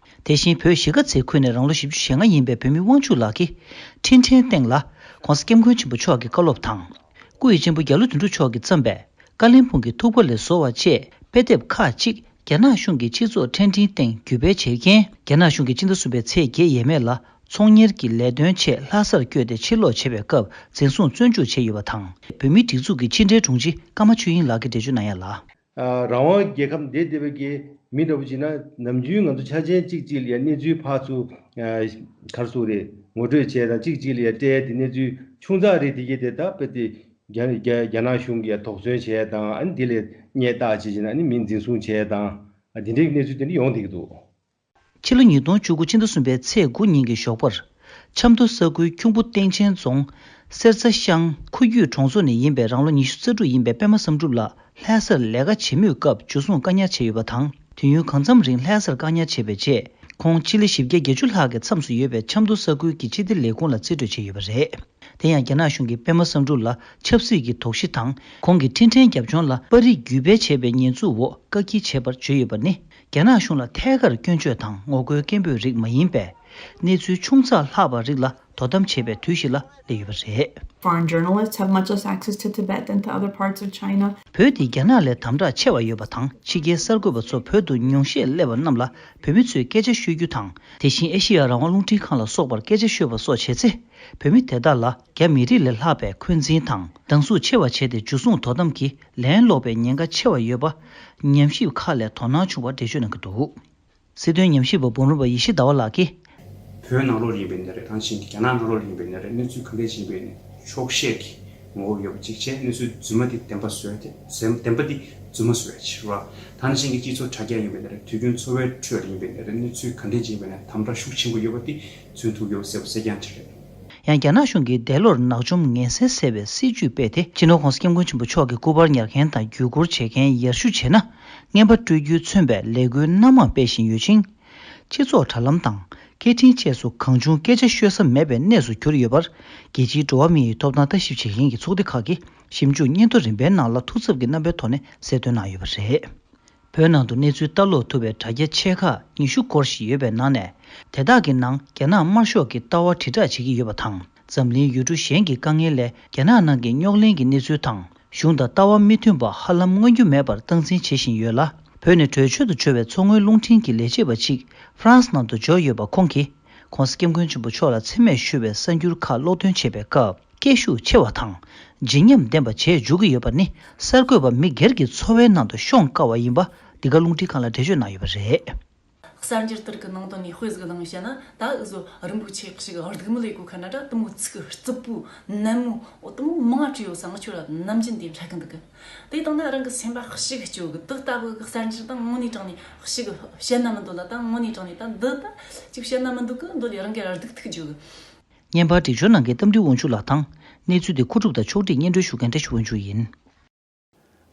དེ་བཞིན་བོད་གཞིས་ཀ་རྩེ་ཁུལ་ནས་རང་ལོ་བཞི་བཅུ་ཞེ་ལྔ་ཡིན་པའི་བོད་མི་དབང་ཕྱུག་ལགས་ཀྱིས་འཕྲིན་ཕྲན་སྟེང་ལ་༸གོང་ས་༸སྐྱབས་མགོན་ཆེན་པོ་མཆོག་གི་བཀའ་སློབ་དང་། སྐུ་ཡི་གཅེན་པོ་རྒྱ་ལོ་དོན་གྲུབ་མཆོག་གིས་བརྩམས་པའི་བཀའ་བློན་སྤུངས་ཀྱི་ཐུག་པ་ལས་བཟོ་བ་བཅས་དཔེ་དེབ་ཁག་ཅིག་རྒྱ་ནག་གཞུང་གི་སྤྱི་ཚོགས་འཕྲིན་ཕྲན་སྟེང་བརྒྱུད་སྤེལ་བྱས་རྐྱེན། རྒྱ་ནག་གཞུང་གིས་སྤྱི་ཟླ་གསུམ་པའི་ཚེས་བརྒྱད་ཡས་མས་ལ་ཚོང་གཉེར་གྱི་ལས་དོན་ཆེད་ལྷ་སར་བསྐྱོད་དེ་ཕྱིར་ལོག་བྱེད་པའི་སྐབས་འཛིན་བཟུང་བཙོན་འཇུག་བྱས་ཡོད་པ་དང་། བོད་མིའི་སྒྲིག་འཛུགས་ཀྱི་ཕྱི་འབྲེལ་དྲུང་ཆེ་ཀརྨ་ཆོས་དབྱིངས་ལགས་ཀྱིས་འགྲེལ་བརྗོད་གནང་ཡ་ལ། ཨ། རང་དབང་རྒྱལ་ཁབ་འདི་བསྡད་པའི་གི་མི་འདྲ་པོ་ཅིག་ན་ནམ་རྒྱུན་ང་ཚོ་འཆར་ཅན་གཅིག་གཅིག་ལ་ཡ་གནས་ཚུལ་ཕར་ཚུར་ཨ་ག་རེ་ཟེར་དགོས་རེད། ངོ་སྤྲོད་བྱས་དང་གཅིག་གཅིག་ལ་ཡ་སྤྲད་དེ་གནས་ཚུལ་ཆུང་ཙག་རེད། དེ་གི་དེ་ད་དཔེ་དེ་རྒྱ་རྒྱ་རྒྱ་ནག་གཞུང་གིས་ཡ་དོགས་ཟོན་བྱས་དང་ཨ་ནི་དེ་ལ་བརྙས་བཏགས་བྱས་བྱས་ན་ཨ་ནི་མི་འཛིན་བཟུང་བྱས་དང་ཨ་དེ་འདྲའི་གནས་ཚུལ་དེ་འདྲ་ཡོང་བསྡད་ཀྱི་འདུག་ཕྱི་ལོ་ཉིས་སྟོང་བཅུ་དགུ་ཕྱི་ཟླ་གསུམ་པའི་ཚེས་དགུ་ཉིན་གྱི་ཞོགས་པར། ཆབ་མདོ་ས་ཁུལ་ཁྱུང་པོ་སྟེང་ཆེན་རྫོང་། གསེར་རྩ་ཤང་ཁུ་རྒྱུད་གྲོང་ཚོ་ནས་ཡིན་པའི་རང་ལོ་ཉི་ཤུ་རྩ་དྲུག་ཡིན་པའི་པད་མ་བསམ་གྲུབ་ལགས་ལྷ་སར་ལས་ཀ་བྱེད་མུས་སྐབས་འཇུ་བཟུང་བཀག་ཉར་བྱས་ཡོད་པ་དང་། དུས་ཡུན་གང་འཚམ་རིང་ལྷ་སར་བཀག་ཉར་བྱས་པའི་རྗེས། ཁོང་སྤྱི་ལེ་བཞི་བརྒྱ་བརྒྱད་ཅུ་ལྷག་གི་མཚམས་སུ་ཡོད་པའི་ཆབ་མདོ་ས་ཁུལ་གྱི་སྤྱི་བདེ་ལས་ཁུངས་ལ་རྩིས་སྤྲོད་བྱས་ཡོད་པ་རེད། དེ་ཡང་རྒྱ་ནག་གཞུང་གིས་པད་མ་བསམ་གྲུབ་ལ་ཆབ་སྲིད་ཀྱི་དོགས་གཞི་དང་། ཁོང་གི་འཕྲིན་ཕྲན་རྒྱབ་ལྗོངས་ལ་པར་རིས་བརྒྱུད་སྤེལ་བྱས་པའི་ཉེས་འཛུགས་འོག་བཀག་སྐྱིལ་བྱས་པར་བརྗོད་ཡོད་པ་ནི། རྒྱ་ནག་གཞུང་ལ་ཐད་ཀར་སྐྱོན་བརྗོད་དང་ངོ་རྒོལ་སྐད་འབོད་རིགས་མ་ཡིན་པའི་གནས་ཚུལ་ཆུང་ཙག་ལྷག་པ་རིགས་ལ་དོ་དམ་བྱེད་པའི་དུས་ཤིག་ལ་སླེབས་ཡོད་པ་རེད། Foreign journalists have much less access to Tibet than to other parts of China. བོད་དེ་རྒྱ་ནག་ལས་དམ་དྲག་ཆེ་བ་ཡོད་པ་དང་། ཕྱི་རྒྱལ་གསར་འགོད་པ་ཚོ་བོད་དུ་ཉུང་ཤས་སླེབས་པ་རྣམས་ལ་བོད་མི་ཚོས་སྐད་ཆ་ཤོད་རྒྱུ་དང་། དེ་བཞིན་ཨེ་ཤེ་ཡ་རང་དབང་རླུང་འཕྲིན་ཁང་ལ་སོགས་པར་སྐད་ཆ་ཤོད་པ་སོགས་བྱས་ཚེ། བོད་མི་དེ་དག་ལ་རྒྱ་མི་རིགས་ལས་ལྷག་པའི་འཁོན་འཛིན་དང་སྡང་ཟུག་ཆེ་བ་བྱས་ཏེ་འཇུ་བཟུང་དོ་དམ་གྱི་ལན་སློག་པའི་ཉེན་ཁ་ཆེ་བ་ཡོད་པ། ཉམས་ཞིབ་ཁག་ལས་དོ་སྣང་བྱུང་བ་འགྲེལ་བརྗོད་གནང་གི་འདུག་སྲིད་དོན་ཉམས་ཞིབ་པ་འབུམ་རམས་པ་ཡེ་ཤེས་ཟླ་བ་ལགས་ཀྱིས། བོད་ནང་ལོགས་ཡིན་པའི་ནི་རེད། ད་གིན་རྒྱ་ནག་ནང་ལོགས་ཡིན་པའི་ནི་རེད། གནས་ཚུལ་ག་འདྲས་ཡིན་པའི་ནི་འཁྱོག་བཤད་ཀྱི་ངོ་བོ་ཡོད་པ་གཅིག་བྱས། གནས་ཚུལ་རྫུན་མ་དེ་བདེན་པ་བཟོས་ཏེ་བདེན་པ་དེ་རྫུན་མ་བཟོས་ཡ་ཕྱིར་རོ། ད་གིན་གྱི་སྤྱི་ཚོགས་དྲ་རྒྱ་ཡིན་པའི་ནི་རེད། དུས་རྒྱུན་འཚོ་བའི་ཁྲོད་ལ་ཡིན་པའི་ནི་རེད། གནས་ཚུལ་ག་འདྲས་ཡིན་པའི་ནི་དམ་དྲག་ཤུགས་ཆེན་པོ་ཡོད་པ་དེ་མཚོན་ཐུབ་ཡོད་ཟེར་བ་གསལ་རྐྱང་ཅིག་རེད། ཡང་རྒྱ་ནག་གཞུང་གིས་འདས་ལོར་ནག་འཇོམས་ངན་སེལ་ཟེར་བའི་སྲིད་ཇུས་སྤེལ་ཏེ། སྤྱི་ནོར་༸གོང་ས་༸སྐྱབས་མགོན་ཆེན་པོ་མཆོག་གི་སྐུ་པར་ཉར་མཁན་དང་བརྒྱུད་བསྐུར་བྱེད་མཁན་ཡར་ཞུ་བྱས་ན། རྔན་པ་སྤྲོད་རྒྱུས་མཚོན་པའི་ལས་འགུལ་སྣ་མང་སྤེལ་བཞིན་ཡོད་ཅིང་། སྤྱི་ཚོགས་དྲ་ལམ་དང་སྐད་འཕྲིན་བཅས་སུ་གང་བྱུང་སྐད་ཆ་ཤོད་ས་མེད་པའི་གནས་སུ་གྱུར་ཡོད་པར། རྒྱལ་སྤྱིའི་འགྲོ་བ་མི་ཡི་ཐོབ་ཐང་ལྟ་ཞིབ་བྱེད་མཁན་གྱི་ཚོགས་སྡེ་ཁག་གིས་ཞིབ་འཇུག་སྙན་ཐོ་རིམ་པའི་ནང་ལ་ཐུགས་འཚབ་ཀྱི་རྣམ་པའི་ཐོག་ནས་གསལ་སྟོན་གནང་ཡོད་པ་རེད། བོད་ནང་དུ་གནས་ཚུལ་ལྟ་ཀློག་ཐུབ་པའི་དྲ་རྒྱ་ཆེ་ཁག་ཉི་ཤུ་སྐོར་ཞིག་ཡོད་པའི་ནང་ནས། དེ་དག་གི་ནང་རྒྱ་ནག་དམར་ཤོག་གི་ལྟ་བ་དྲིལ་བསྒྲགས་བྱེད་ཀྱི་ཡོད་པ་དང་། འཛམ་གླིང་ཡུལ་གྲུ་གཞན་གྱི་དཀའ་ངལ་ལས་རྒྱ་ནག་ནང་གི་རྙོག་གླེང་གི་གནས་ཚུལ་དང་། གཞུང་དང་ལྟ་བ་མི་མཐུན་པ་ཧ་ལམ་མངོན་རྒྱུ་མེད་པར་སྟངས་འཛིན་བྱེད་བཞིན་ཡོད་ལ། བོད་ནས་བྲོས་བྱོལ་དུ་འབྱོར་བའི་མཚོ་སྔོན་རླུང་འཕྲིན་གྱི་ལས་བྱེད་པ་གཅིག་ཧྥ་རན་སི་ནང་དུ་འབྱོར་ཡོད་པ་ཁོང་གིས། ༸གོང་ས་༸སྐྱབས་མགོན་ཆེན་པོ་མཆོག་ལ་མཚན་སྨད་ཞུ་བའི་གསར་འགྱུར་ཁག་ཀློག་འདོན་བྱེད་པའི་སྐབས། སྐད་ཤུགས་ཆེ་བ་དང་། ལྗིད་ཉམས་ལྡན་པ་བྱས་འཇུག་གི་ཡོད་པ་ནི། གསར་འགོད་པ་མི་སྒེར་གྱི་འཚོ་བའི་ནང་དུ་ཤོང་དཀའ་བ་ཡིན་པ། འདི་ག་རླུང་འཕྲིན་ཁང་ལ་འགྲེལ་བརྗོད་གནང་ཡོད་པ་རེད། གསར་འགྱུར་དེ་རིགས་ཀྱི་ནང་དོན་ནས་དཔེ་ཟིག་བླངས་བཤད་ན། ད་འུ་ཟོ་རིན་པོ་ཆེ་ཞིག་སྡུག་མི་ལས་གོ་ཁ་ན་འདྲ། དེ་མོ་ཚིག་རྩུབ་པོ་ནན་མོ་འོ་དེ་མོ་མང་བྲིས་ཡོད་ས། ང་ཁྱོད་ལ་ནམ་རྒྱུན་དེ་འཕྲད་གི་འདུག་གི། དེ་དང་ན་རང་གི་སེམས་པ་ཞིག་སྐྱོ་གི། དེ་ལྟ་བུ་གི་གསར་འགྱུར་དང་དངོས་གནས་དྲང་ནས་ཞིག་བཤད་ན་མི་འདོད་ལ། ད་དངོས་གནས་དྲང་ནས་ད་འདི་ད་ཅིག་བཤད་ན་མི་འདོད་གི། འདོད་ལས་རང་གི་ར་སྡུག་ཐུག་འཇུག་གི། བརྙན་པར་སྒྲིག་སྦྱོར་གནང་མཁན་རྟ་མགྲིན་དབང་ཕྱུག་ལགས་དང་། གནས་ཚུལ་དེ་མཁོ་སྒྲུབ་དང་ཕྱོགས་སྒྲིག་སྙན་སྒྲོན་ཞུ་མཁན་བཀྲ་ཤིས་དབང་ཕྱུག་ཡིན།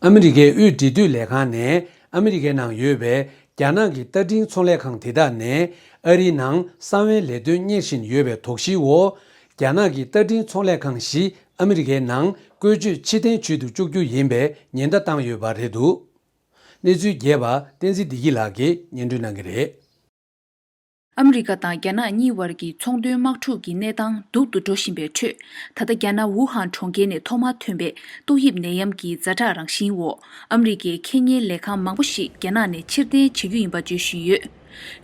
ཨ་མི་རི་ཀའི་དབུས་འབྲེལ་མཐུད་ལས་ཁང་ནས་ཨ་མི་རི་ཀའི་ནང་ཡོད་པའི་རྒྱ་ནག་གི་རྟ་འཕྲིན་ཚོང་ལས་ཁང་དེ་དག་ནས་ཨ་རིའི་ནང་གསང་བའི་ལས་དོན་གཉེར་བཞིན་ཡོད་པའི་དོགས་གཞིའི་འོག་རྒྱ་ནག་གི་རྟ་འཕྲིན་ཚོང་ལས་ཁང་བཞི་ཨ་མི་རི་ཀའི་ནང་བཀོལ་སྤྱོད་ཕྱིར་འཐེན་བྱེད་དུ་བཅུག་རྒྱུ་ཡིན་པའི་ཉེན་བརྡ་བཏང་ཡོད་པ་རེད་འདུག་གནས་ཚུལ་རྒྱས་པ་བསྟན་འཛིན་བདེ་སྐྱིད་ལགས་ཀྱིས་སྙན་སྒྲོན་གནང་གི་རེད། ཨ་མི་རི་ཀ་དང་རྒྱ་ནག་གཉིས་བར་གྱི་ཚོང་དོན་དམག་འཁྲུག་གི་གནས་སྟངས་སྡུག་ཏུ་འགྲོ་བཞིན་པའི་ཁྲོད། ད་ལྟ་རྒྱ་ནག་ཝུ་ཧན་གྲོང་ཁྱེར་ནས་ཐོག་མར་ཐོན་པའི་ཏོག་དབྱིབས་ནད་ཡམས་ཀྱི་ཛ་དྲག་རང་བཞིན་འོག་ཨ་མི་རི་ཀའི་ཁེ་གཉེར་ལས་ཁང་མང་པོ་ཞིག་རྒྱ་ནག་ནས་ཕྱིར་འཐེན་བྱེད་རྒྱུ་ཡིན་པ་བརྗོད་བཞིན་ཡོད།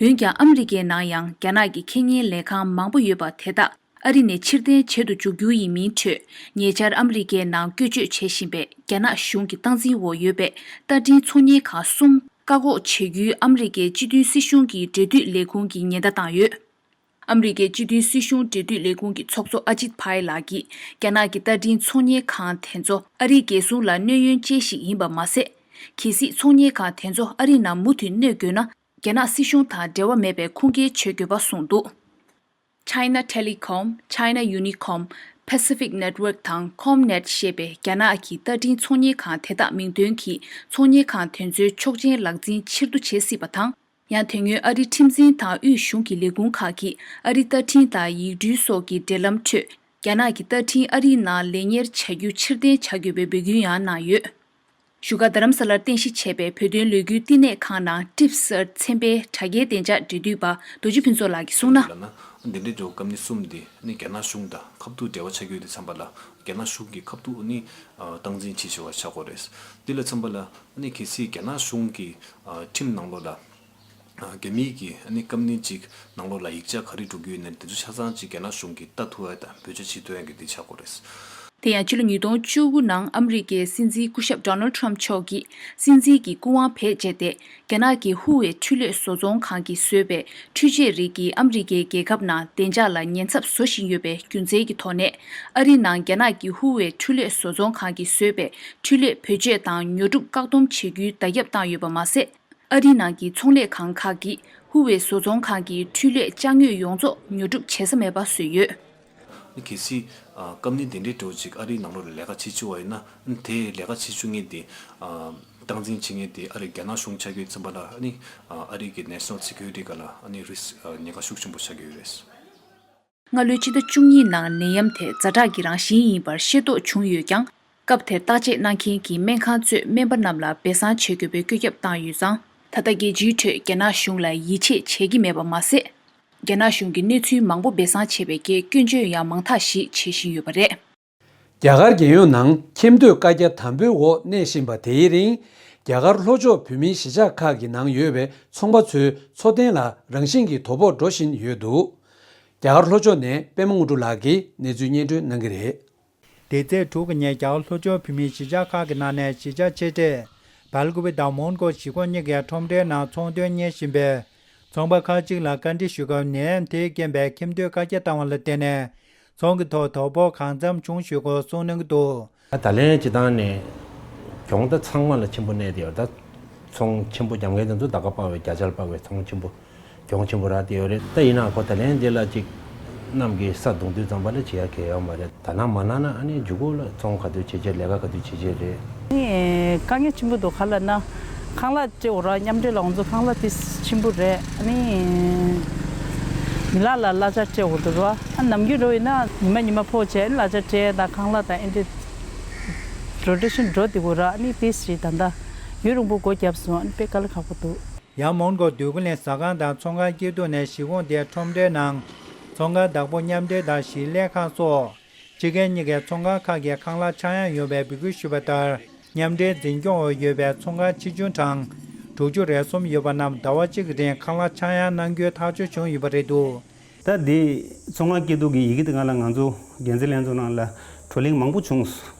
འོན་ཀྱང་ཨ་མི་རི་ཀའི་ནང་ཡང་རྒྱ་ནག་གི་ཁེ་གཉེར་ལས་ཁང་མང་པོ་ཡོད་པ་དེ་དག་ཨ་རི་ནས་ཕྱིར་འཐེན་བྱེད་དུ་འཇུག་རྒྱུ་ཡིན་མིན་ཁྲོད། ཉེ་ཆར་ཨ་མི་རི་ཀའི་ནང་བཀོལ་སྤྱོད་བྱེད་བཞིན་པའི་རྒྱ་ནག་གཞུང་གི་སྟངས་འཛིན་འོག་ཡོད་པའི་རྟ་འཕྲིན་ཚོང་གཉེར་ཁང་གསུམ། བཀག་འགོག་བྱེད་རྒྱུའི་ཨ་མི་རི་ཀའི་སྤྱི་མཐུན་སྲིད་གཞུང་གི་འབྲེལ་མཐུད་ལས་ཁུངས་ཀྱིས་ཉེན་བརྡ་བཏང་ཡོད། ཨ་མི་རི་ཀའི་སྤྱི་མཐུན་སྲིད་གཞུང་འབྲེལ་མཐུད་ལས་ཁུངས་ཀྱི་ཚོགས་གཙོ་ཨ་ཇིད་ཕའི་ལགས་ཀྱིས། རྒྱ་ནག་གི་རྟ་འཕྲིན་ཚོང་གཉེར་ཁང་དེ་ཚོ་ཨ་རིའི་རྒྱལ་སྲུང་ལ་གནོད་ཡོན་ཅན་ཞིག་ཡིན་པ་མ་ཟད། གལ་སྲིད་ཚོང་གཉེར་ཁང་དེ་ཚོ་ཨ་རིའི་ནང་མུ་མཐུད་གནོད་དགོས་ན། རྒྱ་ནག་སྲིད་གཞུང་དང་འབྲེལ་བ་མེད་པའི་ཁུངས་སྐྱེལ་བྱེད་དགོས་པ་གསུངས་འདུག China Telecom, China Unicom, Pacific Network དང་Comnet ཞེས་པའི་རྒྱ་ནག་གི་རྟ་འཕྲིན་ཚོང་གཉེར་ཁང་དེ་དག་མིང་འདོན་གྱིས་ཚོང་གཉེར་ཁང་དེ་ཚོའི་ཆོག་མཆན་ལག་འཛིན་ཕྱིར་བསྡུ་བྱེད་སྲིད་པ་དང་། ཡང་དེ་སྔོན་ཨ་རིའི་ཁྲིམས་འཛིན་དང་དབུས་གཞུང་གི་ལས་ཁུངས་ཁག་གིས་ཨ་རིའི་རྟ་འཕྲིན་དང་ཡིག་འབྲེལ་སོགས་ཀྱི་འབྲེལ་ལམ་ཁྲོད་རྒྱ་ནག་གི་རྟ་འཕྲིན་ཨ་རིའི་ནང་ལེན་གཉེར་བྱ་རྒྱུ་ཕྱིར་འཐེན་བྱ་དགོས་པའི་འབོད་སྐུལ་ཡང་གནང་ཡོད། བཞུགས་སྒར་རྡ་རམ་ས་ལར་རྟེན་གཞི་བྱས་པའི་བོད་དོན་ལས་འགུལ་བསྟི་གནས་ཁང་ནང་ཊིབ་སར་ཚན་པའི་དྲ་རྒྱའི་བདེ་འཇགས་འབྲེལ་མཐུད་པ་རྡོ་རྗེ་ཕུན་ཚོགས་ལགས་ཀྱིས་གསུངས་ན། ལབ་ན། འདི་འདྲའི་འགྲོ་བ་ཀམ་ནི་གསུམ་འདི་ནི་རྒྱ་ནག་གཞུང་དང་ཁ་ཐུག་འབྲེལ་བ་ཆགས་ཀྱི་ཡོད་དུས་ཙམ་པ་ལ། རྒྱ་ནག་གཞུང་གིས་ཁ་ཐུག་ནི་སྟངས་འཛིན་བྱེད་བཞིན་པ་ཆགས་ཀྱི་ཡོད་རེད། འདི་ལ་ཙམ་པ་ལ་ནི་གལ་སྲིད་རྒྱ་ནག་གཞུང་གི་ཁྲིམས་ནང་ལོགས་ལ། རྒྱ་མིའི་གི་ཨ་ནི་ཀམ་ནི་གཅིག་ནང་ལོགས་ལ་ཡིག་ཆ་ག་རེ་འགྲོ་གི་ཡོད་ན་དེ་ཚོ་ཆ་ཚང་གཅིག་རྒྱ་ནག་གཞུང་གིས་ལྟ་ཐུབ་ཡ་དང་བེད་སྤྱོད་བྱེད་ཐུབ་ཡ་གི་དེ་ཆགས་ཀྱི་ཡོད་རེད། དེ་ཡང་ཕྱི་ལོ་ཉིས་སྟོང་བཅུ་དགུ་ནང་ཨ་མི་རི་ཀའི་སྲིད་འཛིན་སྐུ་ཞབས་Donald Trump་མཆོག་གིས་སྲིད་འཛིན་གྱི་སྐུ་དབང་བེད་སྤྱད་དེ། རྒྱ་ནག་གི་ཧུ་ཝེ་འཕྲུལ་ལས་བཟོ་ཚོང་ཁང་གིས་བཟོས་པའི་འཕྲུལ་ཆས་རིགས་ཀྱིས་ཨ་མི་རི་ཀའི་རྒྱལ་ཁབ་ནང་བདེ་འཇགས་ལ་ཉེན་ཚབས་བཟོ་བཞིན་ཡོད་པའི་རྒྱུ་མཚན་གྱི་ཐོག་ནས། ཨ་རིའི་ནང་རྒྱ་ནག་གི་ཧུ་ཝེ་འཕྲུལ་ལས་བཟོ་ཚོང་ཁང་གིས་བཟོས་པའི་འཕྲུལ་ལས་བེད་སྤྱོད་དང་ཉོ་སྒྲུབ་བཀག་སྡོམ་བྱེད་རྒྱུའི་བརྡ་ཁྱབ་བཏང་ཡོད་པ་མ་ཟད། ཨ་རིའི་ནང་གི་ཚོང་ལས་ཁང་ཁག་གིས་ཧུ་ཝེ་བཟོ་ཚོང་ཁང་གི་འཕྲུལ་ལས་ཅ་དངོས་ཡོངས་རྫོགས་ཉོ་སྒྲུབ་བྱེད་ས་མེད་པ་བཟོས་ཡོད། གལ་སྲིད་ཨ་ཀམ་ནི་དེ་འདྲའི་འདྲ་བོ་ཅིག་ཨ་རིའི་ནང་ལོགས་ལ་ལས་ཀ་བྱེད་བཅུག་པ་ཡིན་ན། དེ་ལས་ཀ་བྱེད་བཅུག་མཁན་དེ་ཨ་སྟངས་འཛིན་བྱེད་མཁན་དེ་ཨ་རིའི་རྒྱ་ནག་གཞུང་ཆགས་ཀྱི་ཡོད་ཙམ་པ་ལ། ཨ་ནི་ཨ་རིའི་གི་National Security་སྒང་ལ་ཨ་ནི་རིསི་ཉེན་ཁ་ཤུགས་ཆེན་པོ་ཆགས་ཀྱི་ཡོད་རེད། སྔ་ལོའི་ཕྱི་ཟླ་བཅུ་གཉིས་ནང་ནད་ཡམས་དེ་ཛ་དྲག་གི་རང་བཞིན་ཡིན་པར་ཤེས་རྟོགས་བྱུང་ཡོད་ཀྱང་། སྐབས་དེར་བརྟག་དཔྱད་གནང་མཁན་གྱི་སྨན་ཁང་གཙོས་སྨན་པ་རྣམས་ལ་སྦས་གསང་བྱེད་དགོས་པའི་བཀོད་ཁྱབ་བཏང་ཡོད་ཙང་། ད་ལྟ་རྒྱལ་སྤྱིའི་ཁྲོད་རྒྱ་ནག་གཞུང་ལ་ཡིད་ཆེས་བྱེད་ཀྱི་མེད་པ་མ་ཟད། རྒྱ་ནག་གཞུང་གིས་གནས་ཚུལ་མང་པོ་སྦས་གསང་བྱས་པའི་རྐྱེན་སྐྱོན་བརྗོད་ཡང་མང་དག་ཞིག་བྱེད་བཞིན་ཡོད་པ་རེད། རྒྱ་གར་རྒྱལ་ཡོངས་ནང་ཁྱིམ་སྡོད་བཀའ་རྒྱ་དམ་པོའི་འོག་གནས་བཞིན་པ་དེའི་རིང་། རྒྱ་གར་ལྷོ་ཕྱོགས་བོད་མིའི་གཞིས་ཆགས་ཁག་གི་ནང་ཡོད་པའི་ཚོང་པ་ཚོའི་འཚོ་རྟེན་ལ་རང་བཞིན་གྱིས་དོ་ཕོག་འགྲོ་བཞིན་ཡོད་འདུག་རྒྱ་གར་ལྷོ་ཕྱོགས་ནས་པད་མ་དངོས་གྲུབ་ལགས་ཀྱིས་གནས་ཚུལ་སྙན་སྒྲོན་གནང་གི་རེད། འདི་ཚེས་དྲུག་གི་ཉིན་རྒྱ་གར་ལྷོ་ཕྱོགས་བོད་མིའི་གཞིས་ཆགས་ཁག་གི་ནང་ནས་གཞིས་ཆགས་ཆེ་གྲས་སྦེལ་ཀོབ་དང་མོན་གྷོ་གཞིས་ཁོངས་གཉིས་ཀའི་ཁྲོམ་རའི་ནང་ཚོང་དོན་གཉེར་བཞིན་པའི་ཚོང་པ་ཁག་ཅིག་ལ་བཀའ་འདྲི་ཞུས་སྐབས། ནད་ཡམས་དེས་རྐྱེན་པས་ཁྱིམ་སྡོད་བཀའ་རྒྱ་བཏང་བ་ལ་བརྟེན་ནས་ཚོང་གི་ཐོག་དོ་ཕོག་གང་འཚམ་བྱུང་ཞེས་སྐོར་གསུངས་གནང་གི་འདུག་ད་ད་ལན་སྤྱིར་བཏང་ནས་གྱོང་ད་ཚང་མ་ལ་ཆེན་པོ་གནས་ཏེ་ཡོད། ད་ཚོང་ཆེན་པོ་རྒྱག་མཁན་དེ་ཚོ་ད་ག་སྤར་བའི་བརྒྱ་ཆ་ལ་སྤར་བའི་ཚོང་ཆེན་པོ། གྱོང་ཆེན་པོ་རག་བསྡད་ཡོད་རེད། ད་ཡིན་ནའང་ཁོ་ད་ལན་འདི་ལ་ཅིག་གནམ་གྱི་ས་བརྡུངས་དུས་ཙམ་པ་ལ་བྱེད་ཡ་གལ་ཡོད་མ་རེད། ད་ནང་མ་གནང་ན་ཨ་ནི་མཇུག་གུ་ལ་ཚོང་ག་དུས་བྱེད་བྱེད་ལས་ཀ་ག་དུས་བྱེད་བྱེད་རེད། ནི་དཀའ་ངལ་ཆེན་པོ་འདུག་ག་ལབ་ན་ཁང་གླ་སྤྲད་དགོས་ར། མཉམ་འབྲེལ་ལ་ང་ཚོ་ཁང་གླ་དེ་ཆེན་པོ་རེད། ཨ་ནི་མི་ལག་ལ་གླ་ཆ་སྤྲད་དགོས་འདུག་ར། ཨ་ནམ་རྒྱུན་འགྲོ་ཡིན་ན་ཉི་མ་ཉི་མ་ཕོག་བྱས་གླ་ཆ་སྤྲད་དང་ཁང་གླ་དང་ཨེ་འདྲ་རོ་ཊེ་ཤན་འགྲོ་བསྡད་དགོས་ར། ཨ་ནི་དེ་ཞིག་ད་ལྟ་ཡུན་རིང་པོ་སྒོ་བརྒྱབ་སོང་། ཨ་ནི་དཔེ་དཀའ་ལས་ཁག་པོ་འདུག་ཡང་མོན་གྷོ་འདོད་རྒུ་གླིང་ཟ་ཁང་དང་ཚོང་ཁང་སྐྱིད་སྡུག་ནས་གཞིས་ཁོངས་དེའི་ཁྲོམ་རའི་ནང་ཚོང་ཁང་བདག་པོ་མཉམ་འབྲེལ་དང་ཞིང་ལས་ཁང་སོགས་ཕྱི་རྒྱལ་གཉིས་ཀའི་ཚོང་ཁང་ཁག་གི་ཁང་གླ་ཆག་ཡང་ཡོང་བའི་འབོད་སྐུལ་ཞུས་པ་ལྟར། མཉམ་འབྲེལ་འཛིན་སྐྱོང་འོག་ཡོད་པའི་ཚོང་ཁང་ཆེ་ཆུང་གྲངས་དྲུག་ཅུ་རེ་གསུམ་ཡོད་པ་རྣམས་ཟླ་བ་གཅིག་གི་རིང་ཁང་གླ་ཆག་ཡང་གནང་རྒྱུའི་ཐག་གཅོད་བྱུང་ཡོད་པ་རེད་འདུག་ད་འདི་ཚོང་ཁང་སྐྱིད་སྡུག་གི་ཡི་གེ་དེ་སྒང་ལ་ང་ཚོ་འགན་འཛིན་ལྷན་ཚོགས་ནང་ལ་བགྲོ་གླེང་མང་པོ་བྱུང་།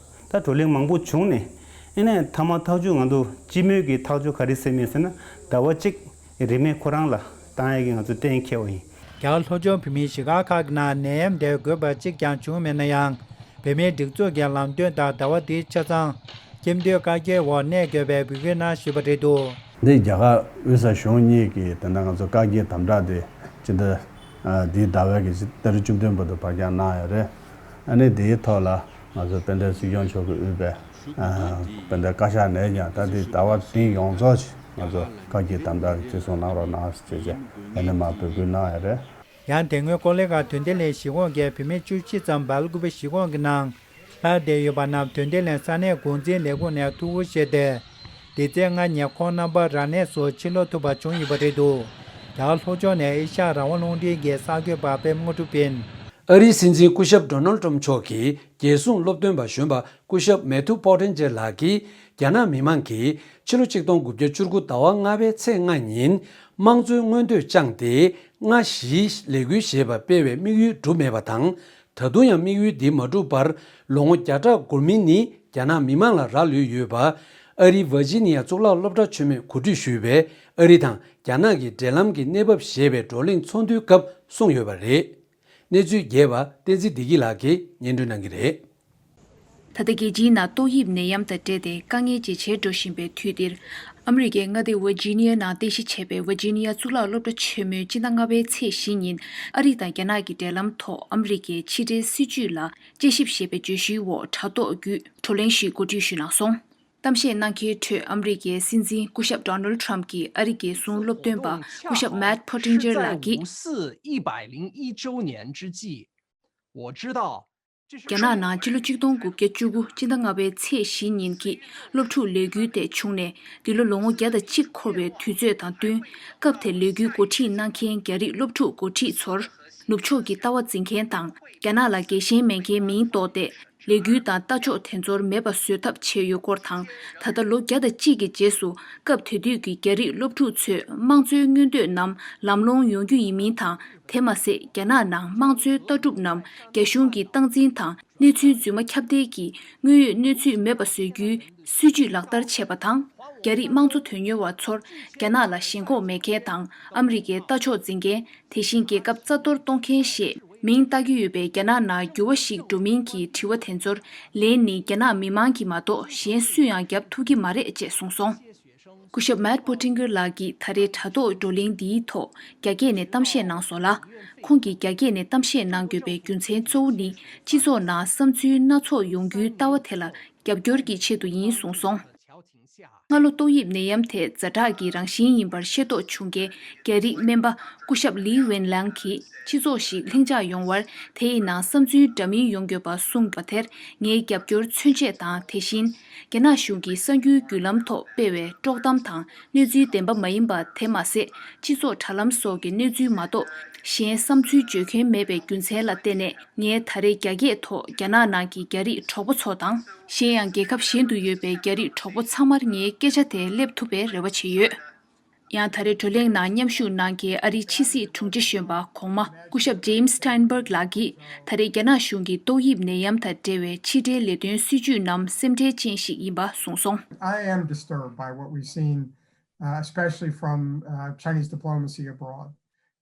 ད་བགྲོ་གླེང་མང་པོ་བྱུང་ནས། ཨེ་ནས་མཐའ་མ་ཐག་གཅོད་ང་ཚོ་སྤྱི་མོས་ཀྱི་ཐག་གཅོད་ག་རེ་ཟིན་མིན་ཟེར་ན། ཟླ་བ་གཅིག་རིན་མེད་ཁོ་རང་ལ་བཏང་ཡས་ཀྱི་ང་ཚོ་གཏན་འཁེལ་བ་ཡིན། རྒྱ་གར་ལྷོ་ཕྱོགས་བོད་མིའི་གཞིས་ཁག་ཁག་གི་ནང་ནད་ཡམས་དེ་འགོས་པ་གཅིག་ཀྱང་བྱུང་མེད་ན་ཡང་། བོད་མིའི་སྒྲིག་འཛུགས་ཀྱི་ལམ་སྟོན་ལྟར་ཟླ་བ་འདིའི་ཆ་ཚང་ཁྱིམ་སྡོད་བཀའ་རྒྱའི་འོག་གནས་དགོས་པའི་འབོད་སྐུལ་གནང་ཞུས་པ་རེད་འདུག་འདི་རྒྱ་གར་དབུས་ས་གཞུང་གཉིས་ཀྱིས་ད་ལྟ་ང་ཚོ་བཀའ་རྒྱའི་དམ་དྲག་དེ་སྤྱི་ཟླ་ཨ་འདིའི་ཟླ་བའི་གི་ཏ་རིག་བཅུ་བདུན་བར་དུ་ཕར་འགྱངས་གནང་ཡོད་རེད། ཨ་ནི་དེའི་ཐོག་ལ་ང་ཚོ་དཔལ་ལྡན་སྲིད་སྐྱོང་མཆོག་གིས་དབུས་པའི་ཨ་དཔལ་ལྡན་བཀའ་ཤག་ནས་ཀྱང་ད་ལྟའི་ཟླ་བ་འདི་ཡོངས་རྫོགས་ཀྱི་ང་ཚོ་བཀའ་རྒྱའི་དམ་དྲག་གི་བརྩི་སྲུང་གནང་རོགས་གནང་ཟེར་བྱས་ཨ་ནི་མར་འབོད་སྐུལ་གནང་ཡོད་རེད། ཡང་དེ་སྔོན་ཀོ་ལི་གྷལ་དོན་ལྡན་གླིང་གཞིས་ཁོངས་ཀྱི་བོད་མི་བཅུ་བཞི་ཙམ་སྦེལ་ཀོབ་གཞིས་ཁོངས་ཀྱི་ནང་ལྷག་བསྡད་ཡོད་པ་རྣམས་དོན་ལྡན་གླིང་ས་གནས་འགོ་འཛིན་ལས་ཁུངས་ནས་ཐུགས་ཁུར་བཞེས་ཏེ། འདི་ཚེས་ལྔ་ཉིན་ཁོང་རྣམ་པ་རང་གནས་སུ་ཕྱིར་ལོག་ཐུབ་པ་བྱུང་ཡོད་པ་རེད་འདུག་རྒྱ་གར་ལྷོ་ཕྱོགས་ནས་ཨེ་ཤ་ཡ་རང་དབང་རླུང་འཕྲིན་གྱི་གསར་འགོད་པ་པད་མ་དངོས་གྲུབ་ཡིན། ཨ་རིའི་སྲིད་འཛིན་སྐུ་ཞབས་ཌོ་ནལ་ཏྲམ་མཆོག་གིས་རྒྱལ་སྲུང་སློབ་སྟོན་པ་གཞོན་པ་སྐུ་ཞབས་མེ་ཐུ་པོ་ཊིན་ཇེ་ལགས་ཀྱིས་རྒྱ་ནག་མི་མང་གིས་ཕྱི་ལོ་ཆིག་སྟོང་དགུ་བརྒྱ་བཅུ་དགུ་ཟླ་བ་ལྔ་པའི་ཚེས་ལྔ་ཉིན་དམངས་གཙོའི་མངོན་འདོད་བཅངས་ཏེ། ལྔ་བཞིའི་ལས་འགུལ་ཞེས་པ་སྤེལ་བའི་དམིགས་ཡུལ་འགྲུབ་མེད་པ་དང་། ད་དུང་ཡང་དམིགས་ཡུལ་འདི་མ་འགྲུབ་པར་ལོ་ངོ་བརྒྱ་ཕྲག་འགོར་མིན་ནི་རྒྱ་ནག་མི་མང་ལ་རག་ལུས་ཡོད་པ། ཨ་རིའི་ཝར་ཇི་ནི་ཡ་གཙུག་ལག་སློབ་གྲྭ་ཆེན་མོས་གོ་སྒྲིག་ཞུས་པའི་ཨ་རི་དང་རྒྱ་ནག་གི་འབྲེལ་ལམ་གྱི་གནས་བབ་ཞེས་པའི་བགྲོ་གླེང་ཚོགས་འདུའི་སྐབས་གསུངས་ཡོད་པ་རེད། གནས་ཚུལ་རྒྱས་པ་བསྟན་འཛིན་བདེ་སྐྱིད་ལགས་ཀྱིས་སྙན་སྒྲོན་གནང་གི་རེད། ད་ལྟ་རྒྱལ་སྤྱིའི་ནང་ཏོག་དབྱིབས་ནད་ཡམས་དང་འབྲེལ་ཏེ་དཀའ་ངལ་ཇེ་ཆེར་འགྲོ་བཞིན་པའི་དུས་འདིར། ཨ་མི་རི་ཀའི་མངའ་སྡེ་ཝར་ཇི་ནི་ཡའི་ནང་རྟེན་གཞི་བྱས་པའི་ཝར་ཇི་ནི་ཡ་གཙུག་ལག་སློབ་གྲྭ་ཆེན་མོས་སྤྱི་ཟླ་ལྔ་པའི་ཚེས་བཞི་ཉིན་ཨ་རི་དང་རྒྱ་ནག་གི་འབྲེལ་ལམ་ཐོག་ཨ་མི་རི་ཀའི་ཕྱི་འབྲེལ་སྲིད་ཇུས་ལ་དཔྱད་ཞིབ་ཞེས་པའི་བརྗོད་གཞིའི་འོག་དྲ་ཐོག་བརྒྱུད་བགྲོ་གླེང་ཞིག་གོ་སྒྲིག་ཞུས་གནང་སོང་། གཏམ་བཤད་གནང་མཁན་ཁྲོད་ཨ་མི་རི་ཀའི་སྲིད་འཛིན་སྐུ་ཞབས་ཌོ་ནལ་ཊམ་གྱིས་ཨ་རི་གི་གསུང་སློབ་སྟོན་པ་སྐུ་ཞབས་མེད་པོ་ཊིན་ཇེ་ལགས་ཀྱིས། 五四一百零一周年之际，我知道 རྒྱ་ནག་ནང་སྤྱི་ལོ་གཅིག་སྟོང་དགུ་བརྒྱ་བཅུ་དགུ་སྤྱི་ཟླ་ལྔ་པའི་ཚེས་བཞི་ཉིན་གྱི་སློབ་ཕྲུག་ལས་འགུལ་དེ་བྱུང་ནས། འདི་ལོ་ལོ་ངོ་བརྒྱ་དང་གཅིག་འཁོར་བའི་དུས་ཚོད་དང་བསྟུན། སྐབས་དེར་ལས་འགུལ་འགོ་ཁྲིད་གནང་མཁན་རྒྱ་རིགས་སློབ་ཕྲུག་འགོ་ཁྲིད་ཚོར། ནུབ་ཕྱོགས་ཀྱི་ལྟ་བ་འཛིན་མཁན་དང་། རྒྱ་ནག་ལ་རྒྱལ་ཞེན་མེད་མཁན་མིང་འདོགས་ཏེ། ལས་འགུལ་དང་ལྟ་ཕྱོགས་དེ་ཚོར་མེད་པ་བཟོ་ཐབས་བྱས་ཡོད་སྐོར་དང་། ད་ལྟ་ལོ་བརྒྱ་དང་གཅིག་གི་རྗེས་སུ། སྐབས་དེ་དུས་ཀྱི་རྒྱ་རིགས་སློབ་ཕྲུག་ཚོས་དམངས་གཙོའི་མངོན་འདོད་རྣམས་ལམ་ལྷོང་ཡོང་རྒྱུ་ཡིན་མིན་དང་། དེ་མ་ཟད། རྒྱ་ནག་ནང་དམངས་གཙོའི་ལྟ་གྲུབ་རྣམས་རྒྱ་གཞུང་གིས་སྟངས་འཛིན་དང་། གནས་ཚུལ་རྫུན་མ་ཁྱབ་གདལ་གྱིས་དངོས་ཡོད་གནས་ཚུལ་མེད་པ་བཟོ་རྒྱུའི་སྲིད་ཇུས་ལག་བསྟར་བྱས་པ་དང་། རྒྱ་རིགས་དམངས་གཙོ་དོན་གཉེར་བ་ཚོར་རྒྱ་ནག་ལ་ཞེན་ཁོག་མེད་མཁན་དང་། ཨ་མི་རི་ཀའི་ལྟ་ཕྱོགས་འཛིན་མཁན། དེ་བཞིན་རྒྱལ་ཁབ་རྩ་གཏོར་གཏོང་མཁན་ཞེས་མིང་བཏགས་ཀྱི་ཡོད་པའི་རྒྱ་ནག་ནང་འགྱུར་བ་ཞིག་འགྲོ་མིན་གྱི་དྲི་བ་དེ་ཚོར། ལན་ནི་རྒྱ་ནག་མི་མང་གིས་མ་གཏོགས་གཞན་སུས་ཡང་བརྒྱབ་ཐུབ་ཀྱི་མ་རེད་ཅེས་གསུངས་སོང་། སྐུ་ཞབས་Matt Pottinger ལགས་ཀྱིས་ད་རེས་དྲ་ཐོག་བགྲོ་གླེང་འདིའི་ཐོག་རྒྱ་སྐད་ནས་གཏམ་བཤད་གནང་སོང་ལ། ཁོང་གིས་རྒྱ་སྐད་ནས་གཏམ་བཤད་གནང་དགོས་པའི་རྒྱུ་མཚན་གཙོ་བོ་ནི། སྤྱི་ཚོགས་ནང་བསམ་ཚུལ་སྣ་ཚོགས་ཡོང་རྒྱུའི་ལྟ་བ་དེ་ལ་རྒྱབ་སྐྱོར་གྱི་ཆེད་དུ་ཡིན་གསུངས་སོང་། སྔ་ལོ་ཏོག་དབྱིབས་ནད་ཡམས་དེ་ཛ་དྲག་གི་རང་བཞིན་ཡིན་པར་ཤེས་རྟོགས་བྱུང་རྐྱེན། རྒྱ་རིགས་སྨན་པ་སྐུ་ཞབས་ལི་ཝེན་ལང་གིས་སྤྱི་ཚོགས་ཤིག་ལྷིང་འཇགས་ཡོང་བར། དེ་ཡི་ནང་བསམ་ཚུལ་འདྲ་མིན་ཡོང་དགོས་པ་གསུངས་པ་དེར་ངའི་རྒྱབ་སྐྱོར་མཚོན་ཆེད་དང་། དེ་བཞིན། རྒྱ་ནག་གཞུང་གི་གསར་འགྱུར་བརྒྱུད་ལམ་ཐོག་སྤེལ་བའི་དཀྲོག་གཏམ་དང་གནས་ཚུལ་བདེན་པ་མ་ཡིན་པ་དེ་མ་ཟད། སྤྱི་ཚོགས་དྲ་ལམ་སོགས་ཀྱི་གནས་ཚུལ་མ་གཏོགས་གཞན་བསམ་ཚུལ་བརྗོད་མཁན་མེད་པའི་རྒྱུ་མཚན་ལ་བརྟེན་ནས། ངས་ད་རེས་རྒྱ་སྐད་ཐོག་རྒྱ་ནག་ནང་གི་རྒྱ་རིགས་གྲོགས་པོ་ཚོ་དང་། གཞན་ཡང་རྒྱལ་ཁབ་གཞན་དུ་ཡོད་པའི་རྒྱ་རིགས་གྲོགས་པོ་ཚང་མར་ངའི་སྐད་ཆ་དེ་སླེབས་ཐུབ་པའི་རེ་བ་བྱེད་ཡོད། ཡང་ད་རེས་བགྲོ་གླེང་ནང་མཉམ་ཞུགས་གནང་མཁན་ཨ་རིའི་ཕྱི་སྲིད་དྲུང་ཆེ་གཞོན་པ་གོང་མ་སྐུ་ཞབས་James Steinberg ལགས་ཀྱིས། ད་རེས་རྒྱ་ནག་གཞུང་གི་ཏོག་དབྱིབས་ནད་ཡམས་དང་འབྲེལ་བའི་ཕྱི་འབྲེལ་ལས་དོན་སྲིད་ཇུས་རྣམས་སེམས་ཁྲལ་ཅན་ཞིག་ཡིན་པ་གསུངས་སོང་། I am disturbed by what we've seen, uh, especially from, uh, Chinese diplomacy abroad.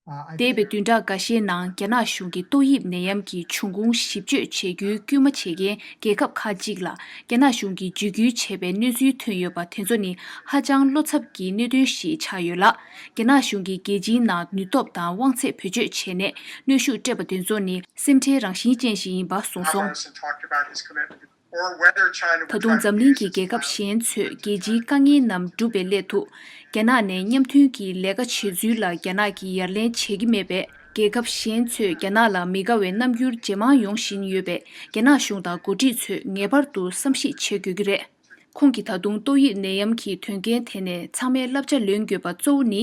Uh, I འདས་པའི་བདུན་ཕྲག་འགའ་ཤས་ནང་རྒྱ་ནག་གཞུང་གིས་ཏོག་དབྱིབས་ནད་ཡམས་ཀྱི་འབྱུང་ཁུངས་ཞིབ་དཔྱོད་བྱེད་རྒྱུའི་སྐུལ་མ་བྱེད་མཁན་རྒྱལ་ཁབ་ཁག་ཅིག་ལ་རྒྱ་ནག་གཞུང་གིས་འཇིགས་སྐུལ་བྱས་པའི་གནས་ཚུལ་ཐོན་ཡོད་པ་དེ་ཚོ་ནི་ཧ་ཅང་བློ་འཚབ་ཀྱི་གནད་དོན་ཞིག་ཆགས་ཡོད་ལ། རྒྱ་ནག་གཞུང་གིས་རྒྱལ་སྤྱིའི་ནང་ནུས་སྟོབས་དང་དབང་ཚད་བེད་སྤྱོད་བྱས་ནས་གནོན་ཤུགས་སྤྲད་པ་དེ་ཚོ་ནི་སེམས་ཁྲལ་རང་བཞིན་ཅན་ཞིག་ཡིན་པ་གསུངས་སོང་། ད་དུང་འཛམ་གླིང་གི་རྒྱལ་ཁབ་གཞན་ཚོས་རྒྱལ་སྤྱིའི་དཀའ་ངལ་རྣམས་སྒྲུབ་པའི་སླད་དུ། རྒྱ་ནག་ནས་མཉམ་མཐུན་གྱི་ལས་ཀ་བྱེད་ཚུལ་ལ་རྒྱ་ནག་གིས་ཡ་ལན་བྱེད་ཀྱི་མེད་པས། རྒྱལ་ཁབ་གཞན་ཚོས་རྒྱ་ནག་ལ་མི་དགའ་བའི་རྣམ་འགྱུར་ཇེ་མང་ཡོང་བཞིན་ཡོད་པས། རྒྱ་ནག་གཞུང་དང་འགོ་ཁྲིད་ཚོས་ངེས་པར་དུ་བསམ་གཞིག་བྱེད་དགོས་ཀྱི་རེད། ཁོང་གིས་ད་དུང་ཏོག་དབྱིབས་ནད་ཡམས་ཀྱི་དོན་རྐྱེན་དེ་ནས་ཚང་མས་བསླབ་བྱ་ལོན་དགོས་པ་གཙོ་བོ་ནི།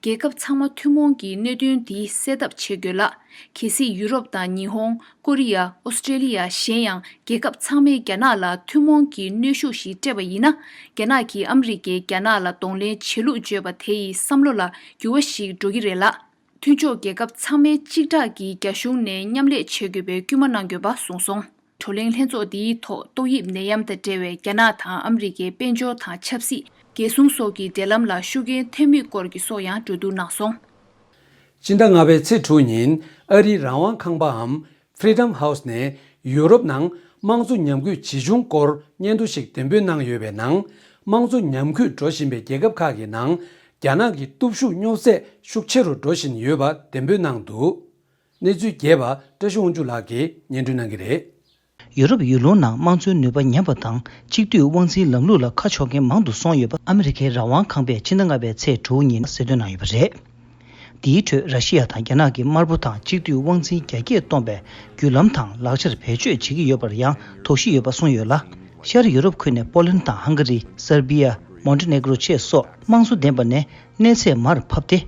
རྒྱལ་ཁབ་ཚང་མ་ཐུན་མོང་གི་གནད་དོན་འདི་སེལ་ཐབས་བྱེད་དགོས་ལ། གལ་སྲིད་ཡུ་རོབ་དང་ཉི་ཧོང་། ཀོ་རི་ཡ། ཨོ་སི་ཀྲེ་ལི་ཡ། གཞན་ཡང་རྒྱལ་ཁབ་ཚང་མས་རྒྱ་ནག་ལ་ཐུན་མོང་གི་གནོན་ཤུགས་ཤིག་སྤྲད་པ་ཡིན་ན། རྒྱ་ནག་གིས་ཨ་མི་རི་ཀས་རྒྱ་ནག་ལ་གདོང་ལེན་བྱེད་ལུགས་བརྗོད་པ་དེ་ཡི་བསམ་བློ་ལ་འགྱུར་བ་ཞིག་འགྲོ་གི་རེད་ལ། མཐུན་ཕྱོགས་རྒྱལ་ཁབ་ཚང་མས་གཅིག་གྲགས་ཀྱིས་རྒྱ་གཞུང་ནས་མཉམ་ལས་བྱེད་དགོས་པའི་སྐུལ་མ་གནང་དགོས་པ་གསུངས་སོང་། བགྲོ་གླེང་ལྷན་ཚོགས་འདིའི་ཐོག་ཏོག་དབྱིབས་ནད་ཡམས་དང་འབྲེལ་བའི་རྒྱ་ནག་དང་ཨ་མི་རི་ཀའི་དཔལ་འབྱོར་དང་ཆབ་སྲིད། རྒྱལ་སྲུང་སོགས་ཀྱི་འབྲེལ་ལམ་ལ་ཤུགས་རྐྱེན་ཐེབས་མུས་སྐོར་གྱི་སོགས་ཡང་གྲོས་བསྡུར་གནང་སོང་། སྤྱི་ཟླ་ལྔ་པའི་ཚེས་དྲུག་ཉིན་ཨ་རིའི་རང་དབང་ཁང་པའམ་Freedom House ནས་ཡུ་རོབ་ནང་དམངས་གཙོ་ཉམས་རྒུད་ཇི་བྱུང་སྐོར་སྙན་ཐོ་ཞིག་འདེམས་འབུལ་གནང་ཡོད་པའི་ནང་། དམངས་གཙོ་ཉམས་རྒུད་འགྲོ་བཞིན་པའི་རྒྱལ་ཁབ་ཁག་གི་ནང་རྒྱ་ནག་གི་སྟོབས་ཤུགས་རྙོག་ཚད་ཤུགས་ཆེ་རུ་འགྲོ་བཞིན་ཡོད་པ་འདེམས་འབུལ་གནང་འདུག་གནས་ཚུལ་རྒྱས་པ་བཀྲ་ཤིས་དབང་ཕྱུག་ལགས་ཀྱིས་སྙན་སྒྲོན་གནང་གི་རེད། ཡུ་རོབ་ཡུལ་ལུང་ནང་དམངས་གཙོའི་ནུས་པ་ཉམས་པ་དང་། གཅིག་སྡུད་དབང་འཛིན་ལམ་ལུགས་ལ་ཁ་ཕྱོགས་མཁན་མང་དུ་སོང་ཡོད་པ་ཨ་མི་རི་ཀའི་རང་དབང་ཁང་པས་ཕྱི་ཟླ་ལྔ་པའི་ཚེས་དྲུག་ཉིན་གསལ་སྟོན་གནང་ཡོད་པ་རེད། དེའི་ཁྲོད་ར་ཤི་ཡ་དང་རྒྱ་ནག་གིས་དམར་པོ་དང་གཅིག་སྡུད་དབང་འཛིན་རྒྱ་སྐྱེད་གཏོང་པའི་བརྒྱུད་ལམ་དང་ལག་ཆར་བེད་སྤྱོད་བྱེད་ཀྱི་ཡོད་པར་ཡང་དོགས་གཞི་ཡོད་པ་གསུངས་ཡོད་ལ། ཤར་ཡུ་རོབ་ཁུལ་ནས་པོ་ལན་དང་ཧང་ག་རི། སར་བྷི་ཡ། མོན་ཏེ་ནེ་གྲོ་བཅས་སོགས་དམངས་གཙོ་ལྡན་པ་ནས་གནས་ཚད་མར་ཕབ་སྟེ།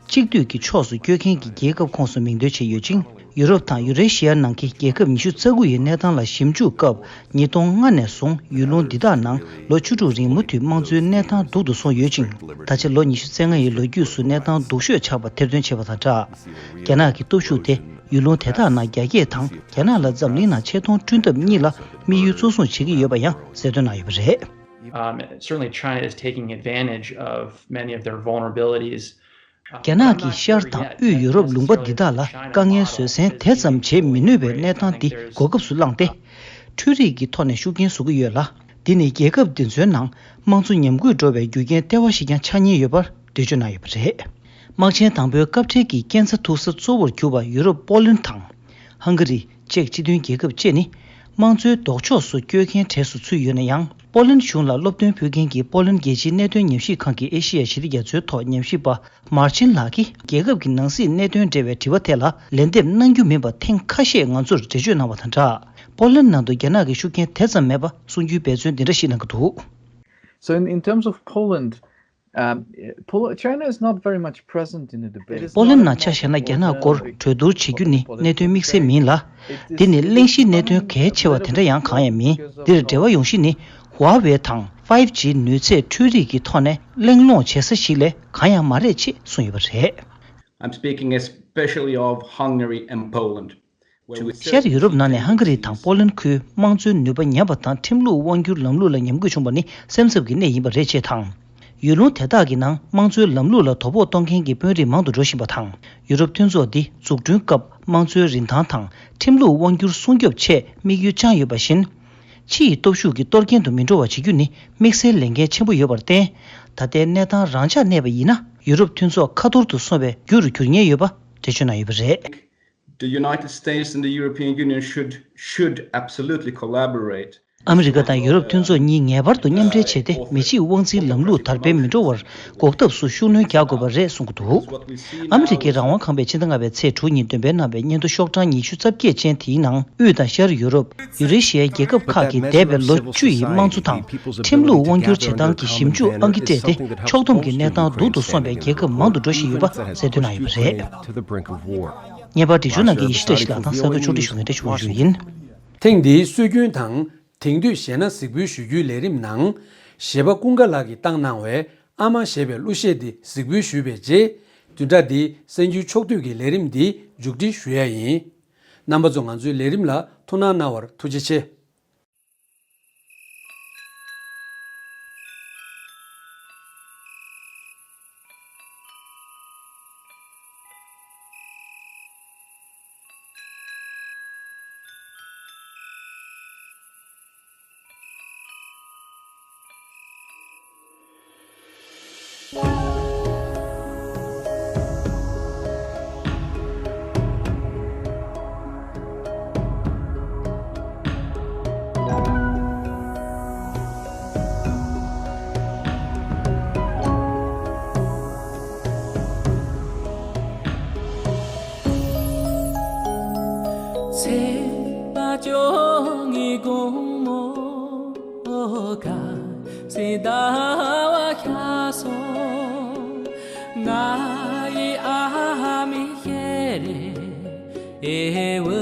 གཅིག་སྡུད་ཀྱི་ཕྱོགས་སུ་བསྐྱོད་མཁན་གྱི་རྒྱལ་ཁབ་ཁོངས་སུ་མིང་འདོན་བྱས་ཡོད་ཅིང་། ཡུ་རོབ་དང་ཡུ་རེ་ཤི་ཡ་ནང་གི་རྒྱལ་ཁབ་ཉི་ཤུ་རྩ་དགུ་ཡི་གནས་སྟངས་ལ་ཞིབ་འཇུག་སྐབས། ཉིས་སྟོང་ལྔ་ནས་བཟུང་ཡུལ་ལུང་འདི་དག་ནང་ལོ་བཅུ་དྲུག་རིང་མུ་མཐུད་དམངས་གཙོའི་གནས་སྟངས་སྡུག་ཏུ་སོང་ཡོད་ཅིང་། ད་ཆ་ལོ་ཉི་ཤུ་རྩ་ལྔ་ཡི་ལོ་རྒྱུས་སུ་གནས་སྟངས་སྡུག་ཤོས་ཆགས་པ་ཐེར་འདོན་བྱས་པ་དང་སྦྲགས། རྒྱ་ནག་གི་སྟོབས་ཤུགས་དེ་ཡུལ་ལུང་དེ་དག་ནང་རྒྱ་སྐྱེད་དང་། རྒྱ་ནག་ལ་འཛམ་གླིང་ནང་ཆེ་མཐོང་བསྐྲུན་ཐབས་གཉིས་ལ་དམིགས་ཡུལ་གཙོ་བཟུང་བྱེད་ཀྱི་ཡོད་པ་ཡང་གསལ་སྟོན་གནང་ཡོད་པ་རེད། Um, certainly, China is taking advantage of many of their vulnerabilities. རྒྱ་ནག་གིས་ཤར་དང་དབུས་ཡུ་རོབ་ལུང་པ་འདི་དག་ལ་དཀའ་ངལ་བཟོད་བསྲན་དེ་ཙམ་བྱེད་མི་ནུས་པའི་གནས་སྟངས་འདི་གོ་སྐབས་སུ་བླངས་ཏེ། འཕྲུལ་རིག་གི་ཐོག་ནས་ཤུགས་རྐྱེན་བཟོ་གི་ཡོད་ལ། འདི་ནི་རྒྱལ་ཁབ་འདི་ཚོའི་ནང་དམངས་གཙོ་ཉམས་རྒུད་འགྲོ་བའི་རྒྱུ་རྐྱེན་ལྟེ་བ་ཞིག་ཀྱང་ཆགས་ཉེན་ཡོད་པར་འགྲེལ་བརྗོད་གནང་ཡོད་པ་རེད། དམག་ཆེན་དང་པོའི་སྐབས་འཕྲལ་གྱི་རྐྱེན་ཚ་ཐུག་ས་གཙོ་བོར་གྱུར་པ་ཡུ་རོབ་པོ་ལན་དང་། ཧང་ག་རི། ཅེཀ་སྤྱི་མཐུན་རྒྱལ་ཁབ་བཅས་ནི། དམངས་གཙོའི་ལྡོག་ཕྱོགས་སུ་བསྐྱོད་མཁན་གྲས་སུ་ཚུད་ཡོད་ན་ཡང་། པོ་ལན་གཞུང་ལ་སློབ་སྟོན་ཕུལ་མཁན་གྱི་པོ་ལན་རྒྱལ་སྤྱིའི་གནད་དོན་ཉམས་ཞིབ་ཁང་གི་ཨེ་ཤི་ཡ་ཞི་བདེ་རྒྱ་མཚོའི་ཐོག་ཉམས་ཞིབ་པ་མར་ཆིན་ལགས་ཀྱིས། རྒྱལ་ཁབ་ཀྱི་ནང་སྲིད་གནད་དོན་འབྲེལ་བའི་དྲི་བ་དེ་ལ་ལན་འདེབས་གནང་རྒྱུ་མིན་པ་ཐེངས་ཁ་ཤས་ང་ཚོར་འགྲེལ་བརྗོད་གནང་བ་དང་སྦྲགས། པོ་ལན་ནང་དུ་རྒྱ་ནག་གི་ཤུགས་རྐྱེན་དེ་ཙམ་མེད་པ་གསུང་རྒྱུའི་འབད་བརྩོན་འདི་འདྲ་ཞིག་གནང་གི་འདུག So in, in terms of Poland, um, Pol- China is not very much present in the debate. པོ་ལན་ནང་ཆ་བཞག་ན་རྒྱ་ནག་སྐོར་གྲོས་བསྡུར་བྱེད་རྒྱུ་ནི་གནད་དོན་དམིགས་བསལ་མིན་ལ། འདི་ནི་གླེང་གཞིའི་གནད་དོན་གལ་ཆེ་བ་དེ་འདྲ་ཡང་གང་ཡང་མིན། འདིར་འབྲེལ་བ་ཡོང་གཞི་ནི་ཧྭ་ཝེ་དང་ཕའིབ་ཇི་ནུས་ཚད་འཕྲུལ་རིག་གི་ཐོག་ནས་གླེང་སློང་བྱེད་ས་ཞིག་ལས་གང་ཡང་མ་རེད་ཅེས་གསུངས་ཡོད་པ་རེད། I'm speaking especially of Hungary and Poland. ཤར་ཡུ་རོབ་ནང་ནས་ཧང་ག་རི་དང་པོ་ལན་ཁུལ་དམངས་གཙོའི་ནུས་པ་ཉམས་པ་དང་ཁྲིམས་ལུགས་དབང་སྒྱུར་ལམ་ལུགས་ལ་ཉམས་རྒུད་བྱུང་བ་ནི་སེམས་འཚབ་ཀྱི་གནས་ཡིན་པ་རེད་ཅེས་དང་། ཡུལ་ལུང་དེ་དག་གི་ནང་དམངས་གཙོའི་ལམ་ལུགས་ལ་དོ་ཕོག་གཏོང་མཁན་གྱི་དཔོན་རིགས་མང་དུ་འགྲོ་བཞིན་པ་དང་། ཡུ་རོབ་མཐུན་ཚོགས་འདི་འཛུགས་སྐྲུན་སྐབས་དམངས་གཙོའི་རིན་ཐང་དང་ཁྲིམས་ལུགས་དབང་སྒྱུར་སྲུང་སྐྱོབ་ཆེད་དམིགས་ཡུལ་བཅངས་ཡོད་པ་བཞིན། ཕྱི་ཡི་སྟོབས་ཤུགས་ཀྱི་གཏོར་སྐྱོན་དུ་མི་འགྲོ་བ་བྱེད་རྒྱུ་ནི་དམིགས་བསལ་ལས་འགན་ཆེན་པོ་ཡོད་པར་བརྟེན། ད་ལྟའི་གནས་སྟངས་རང་འཇགས་གནས་པ་ཡིན་ན་ཡུ་རོབ་མཐུན་ཚོགས་ཁ་ཐོར་དུ་སོང་བའི་རྒྱུར་འགྱུར་ཉེན་ཡོད་པ་འགྲེལ་བརྗོད་གནང་ཡོད་པ་རེད། The United States and the European Union should should absolutely collaborate. ཨ་མི་རི་ཀ་དང་ཡུ་རོབ་མཐུན་ཚོགས་གཉིས་ངེས་པར་དུ་མཉམ་འབྲེལ་བྱས་ཏེ་མི་གཅིག་དབང་འཛིན་ལམ་ལུགས་དར་སྤེལ་མི་འགྲོ་བར་འགོག་ཐབས་སུ་ཤུགས་སྣོན་རྒྱག་དགོས་པ་རེད་གསུང་གི་འདུག་ཨ་མི་རི་ཀའི་རང་དབང་ཁང་པས་ཕྱི་ཟླ་ལྔ་པའི་ཚེས་དྲུག་ཉིན་འདོན་སྤེལ་གནང་བའི་སྙན་ཐོ་ཤོག་གྲངས་ཉི་ཤུ་རྩ་བརྒྱད་ཅན་དེའི་ནང་དབུས་དང་ཤར་ཡུ་རོབ། ཡུ་རེ་ཤི་ཡའི་རྒྱལ་ཁབ་ཁག་གི་འདས་པའི་ལོ་བཅུ་ཡི་དམངས་གཙོ་དང་ཁྲིམས་ལུགས་དབང་སྒྱུར་བྱེད་སྟངས་ཀྱི་ཞིབ་འཇུག་ཨང་ཀི་སྤྲད་དེ་ཕྱོགས་བསྡོམས་ཀྱི་གནས་སྟངས་སྡུག་ཏུ་སོང་བའི་རྒྱལ་ཁབ་མང་དུ་འགྲོ་བཞིན་ཡོད་པ་གསལ་སྟོན་གནང་ཡོད་པ་རེད། ངེས་པར་འགྲེལ་བརྗོད་གནང་མཁན་ཡེ་ཤེས་བཀྲ་ཤིས་ལགས་དང་གསར་འགོད་ཕྱོགས་སྒྲིག་ཞུ་མཁན་བཀྲ་ཤིས་དབང་ཕྱུག་ཡིན། ཐེངས་འདིའི་སྲོལ་རྒྱུན་དང་དེང་དུས་གཞས་སྣ་གཟིགས་འབུལ་ཞུ་རྒྱུའི་ལས་རིམ་ནང་གཞས་པ་ཀུན་དགའ་ལགས་ཀྱིས་བཏང་གནང་བའི་ཨ་མ་ཞེས་པའི་གླུ་གཞས་འདི་གཟིགས་འབུལ་ཞུས་པའི་རྗེས་བདུན་ཕྲག་འདིའི་གསར་འགྱུར་ཕྱོགས་བསྡུས་ཀྱི་ལས་རིམ་འདི་མཇུག་སྒྲིལ་ཞུ་ཡ་ཡིན། རྣམ་པ་ཚོ་ང་ཚོའི་ལས་རིམ་ལ་ཐུགས་སྣང་གནང་བར་ཐུགས་རྗེ་ཆེ། ཚེས་པ་བཅོ་ལྔའི་དགོང་མོ། ཨོ་ཀ་སི་ཟླ་བ་ཤར་སོང་། ང་ཡི་ཨ་མའི་ཞལ་རས་ཨེ་འོ་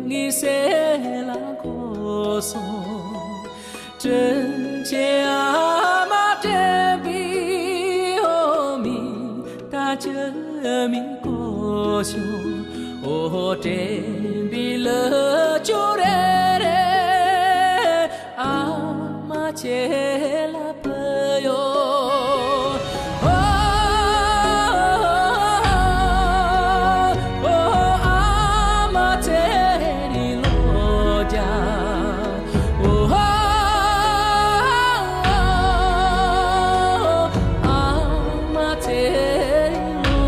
ངའི་སེམས་ལ་འཁོར་སོང་། དྲིན་ཆེན་ཨ་མ་དྲན་པའི་འོ་མའི་ད་ཅི་མི་གོ་ཤོ། འོ་དྲན་པའི་ལུ་ཅོ་རེ་རེ། ཨ་མ་ཁྱེད་ལ་ཕུལ་ཡོད། ཨོ། ཨོ། ཨ་མ་ཚེ་རིང་ལོ་བརྒྱ། ཨོ། ཨ་མ་ཚེ་རིང་ལོ་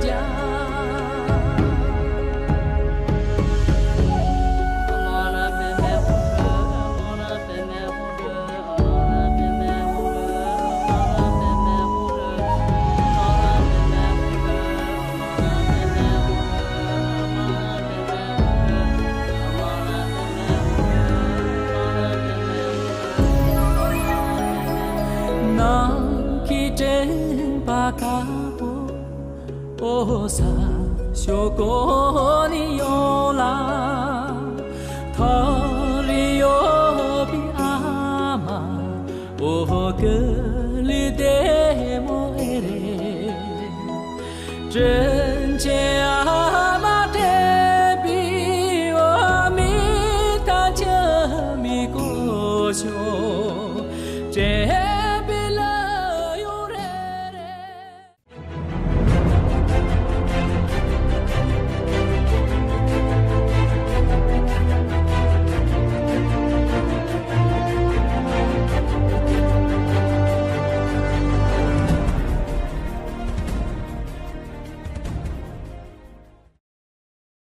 བརྒྱ། ནང་གི་དྲན་པ་དཀར་པོ། ཨོ་ས་ཞོ་གོ་ནི་ཡོང་ལ། ཐོ་རི་ཡོ་པི་ཨ་མ། ཨོ་ཀི་ལི་དེ་མོ་ཨེ་རེ། དྲིན་ཆེན་ཨ་མ་དྲན་པའི་འོ་མའི་ད་ཅི་མི་གོ་ཤོ། དྲན།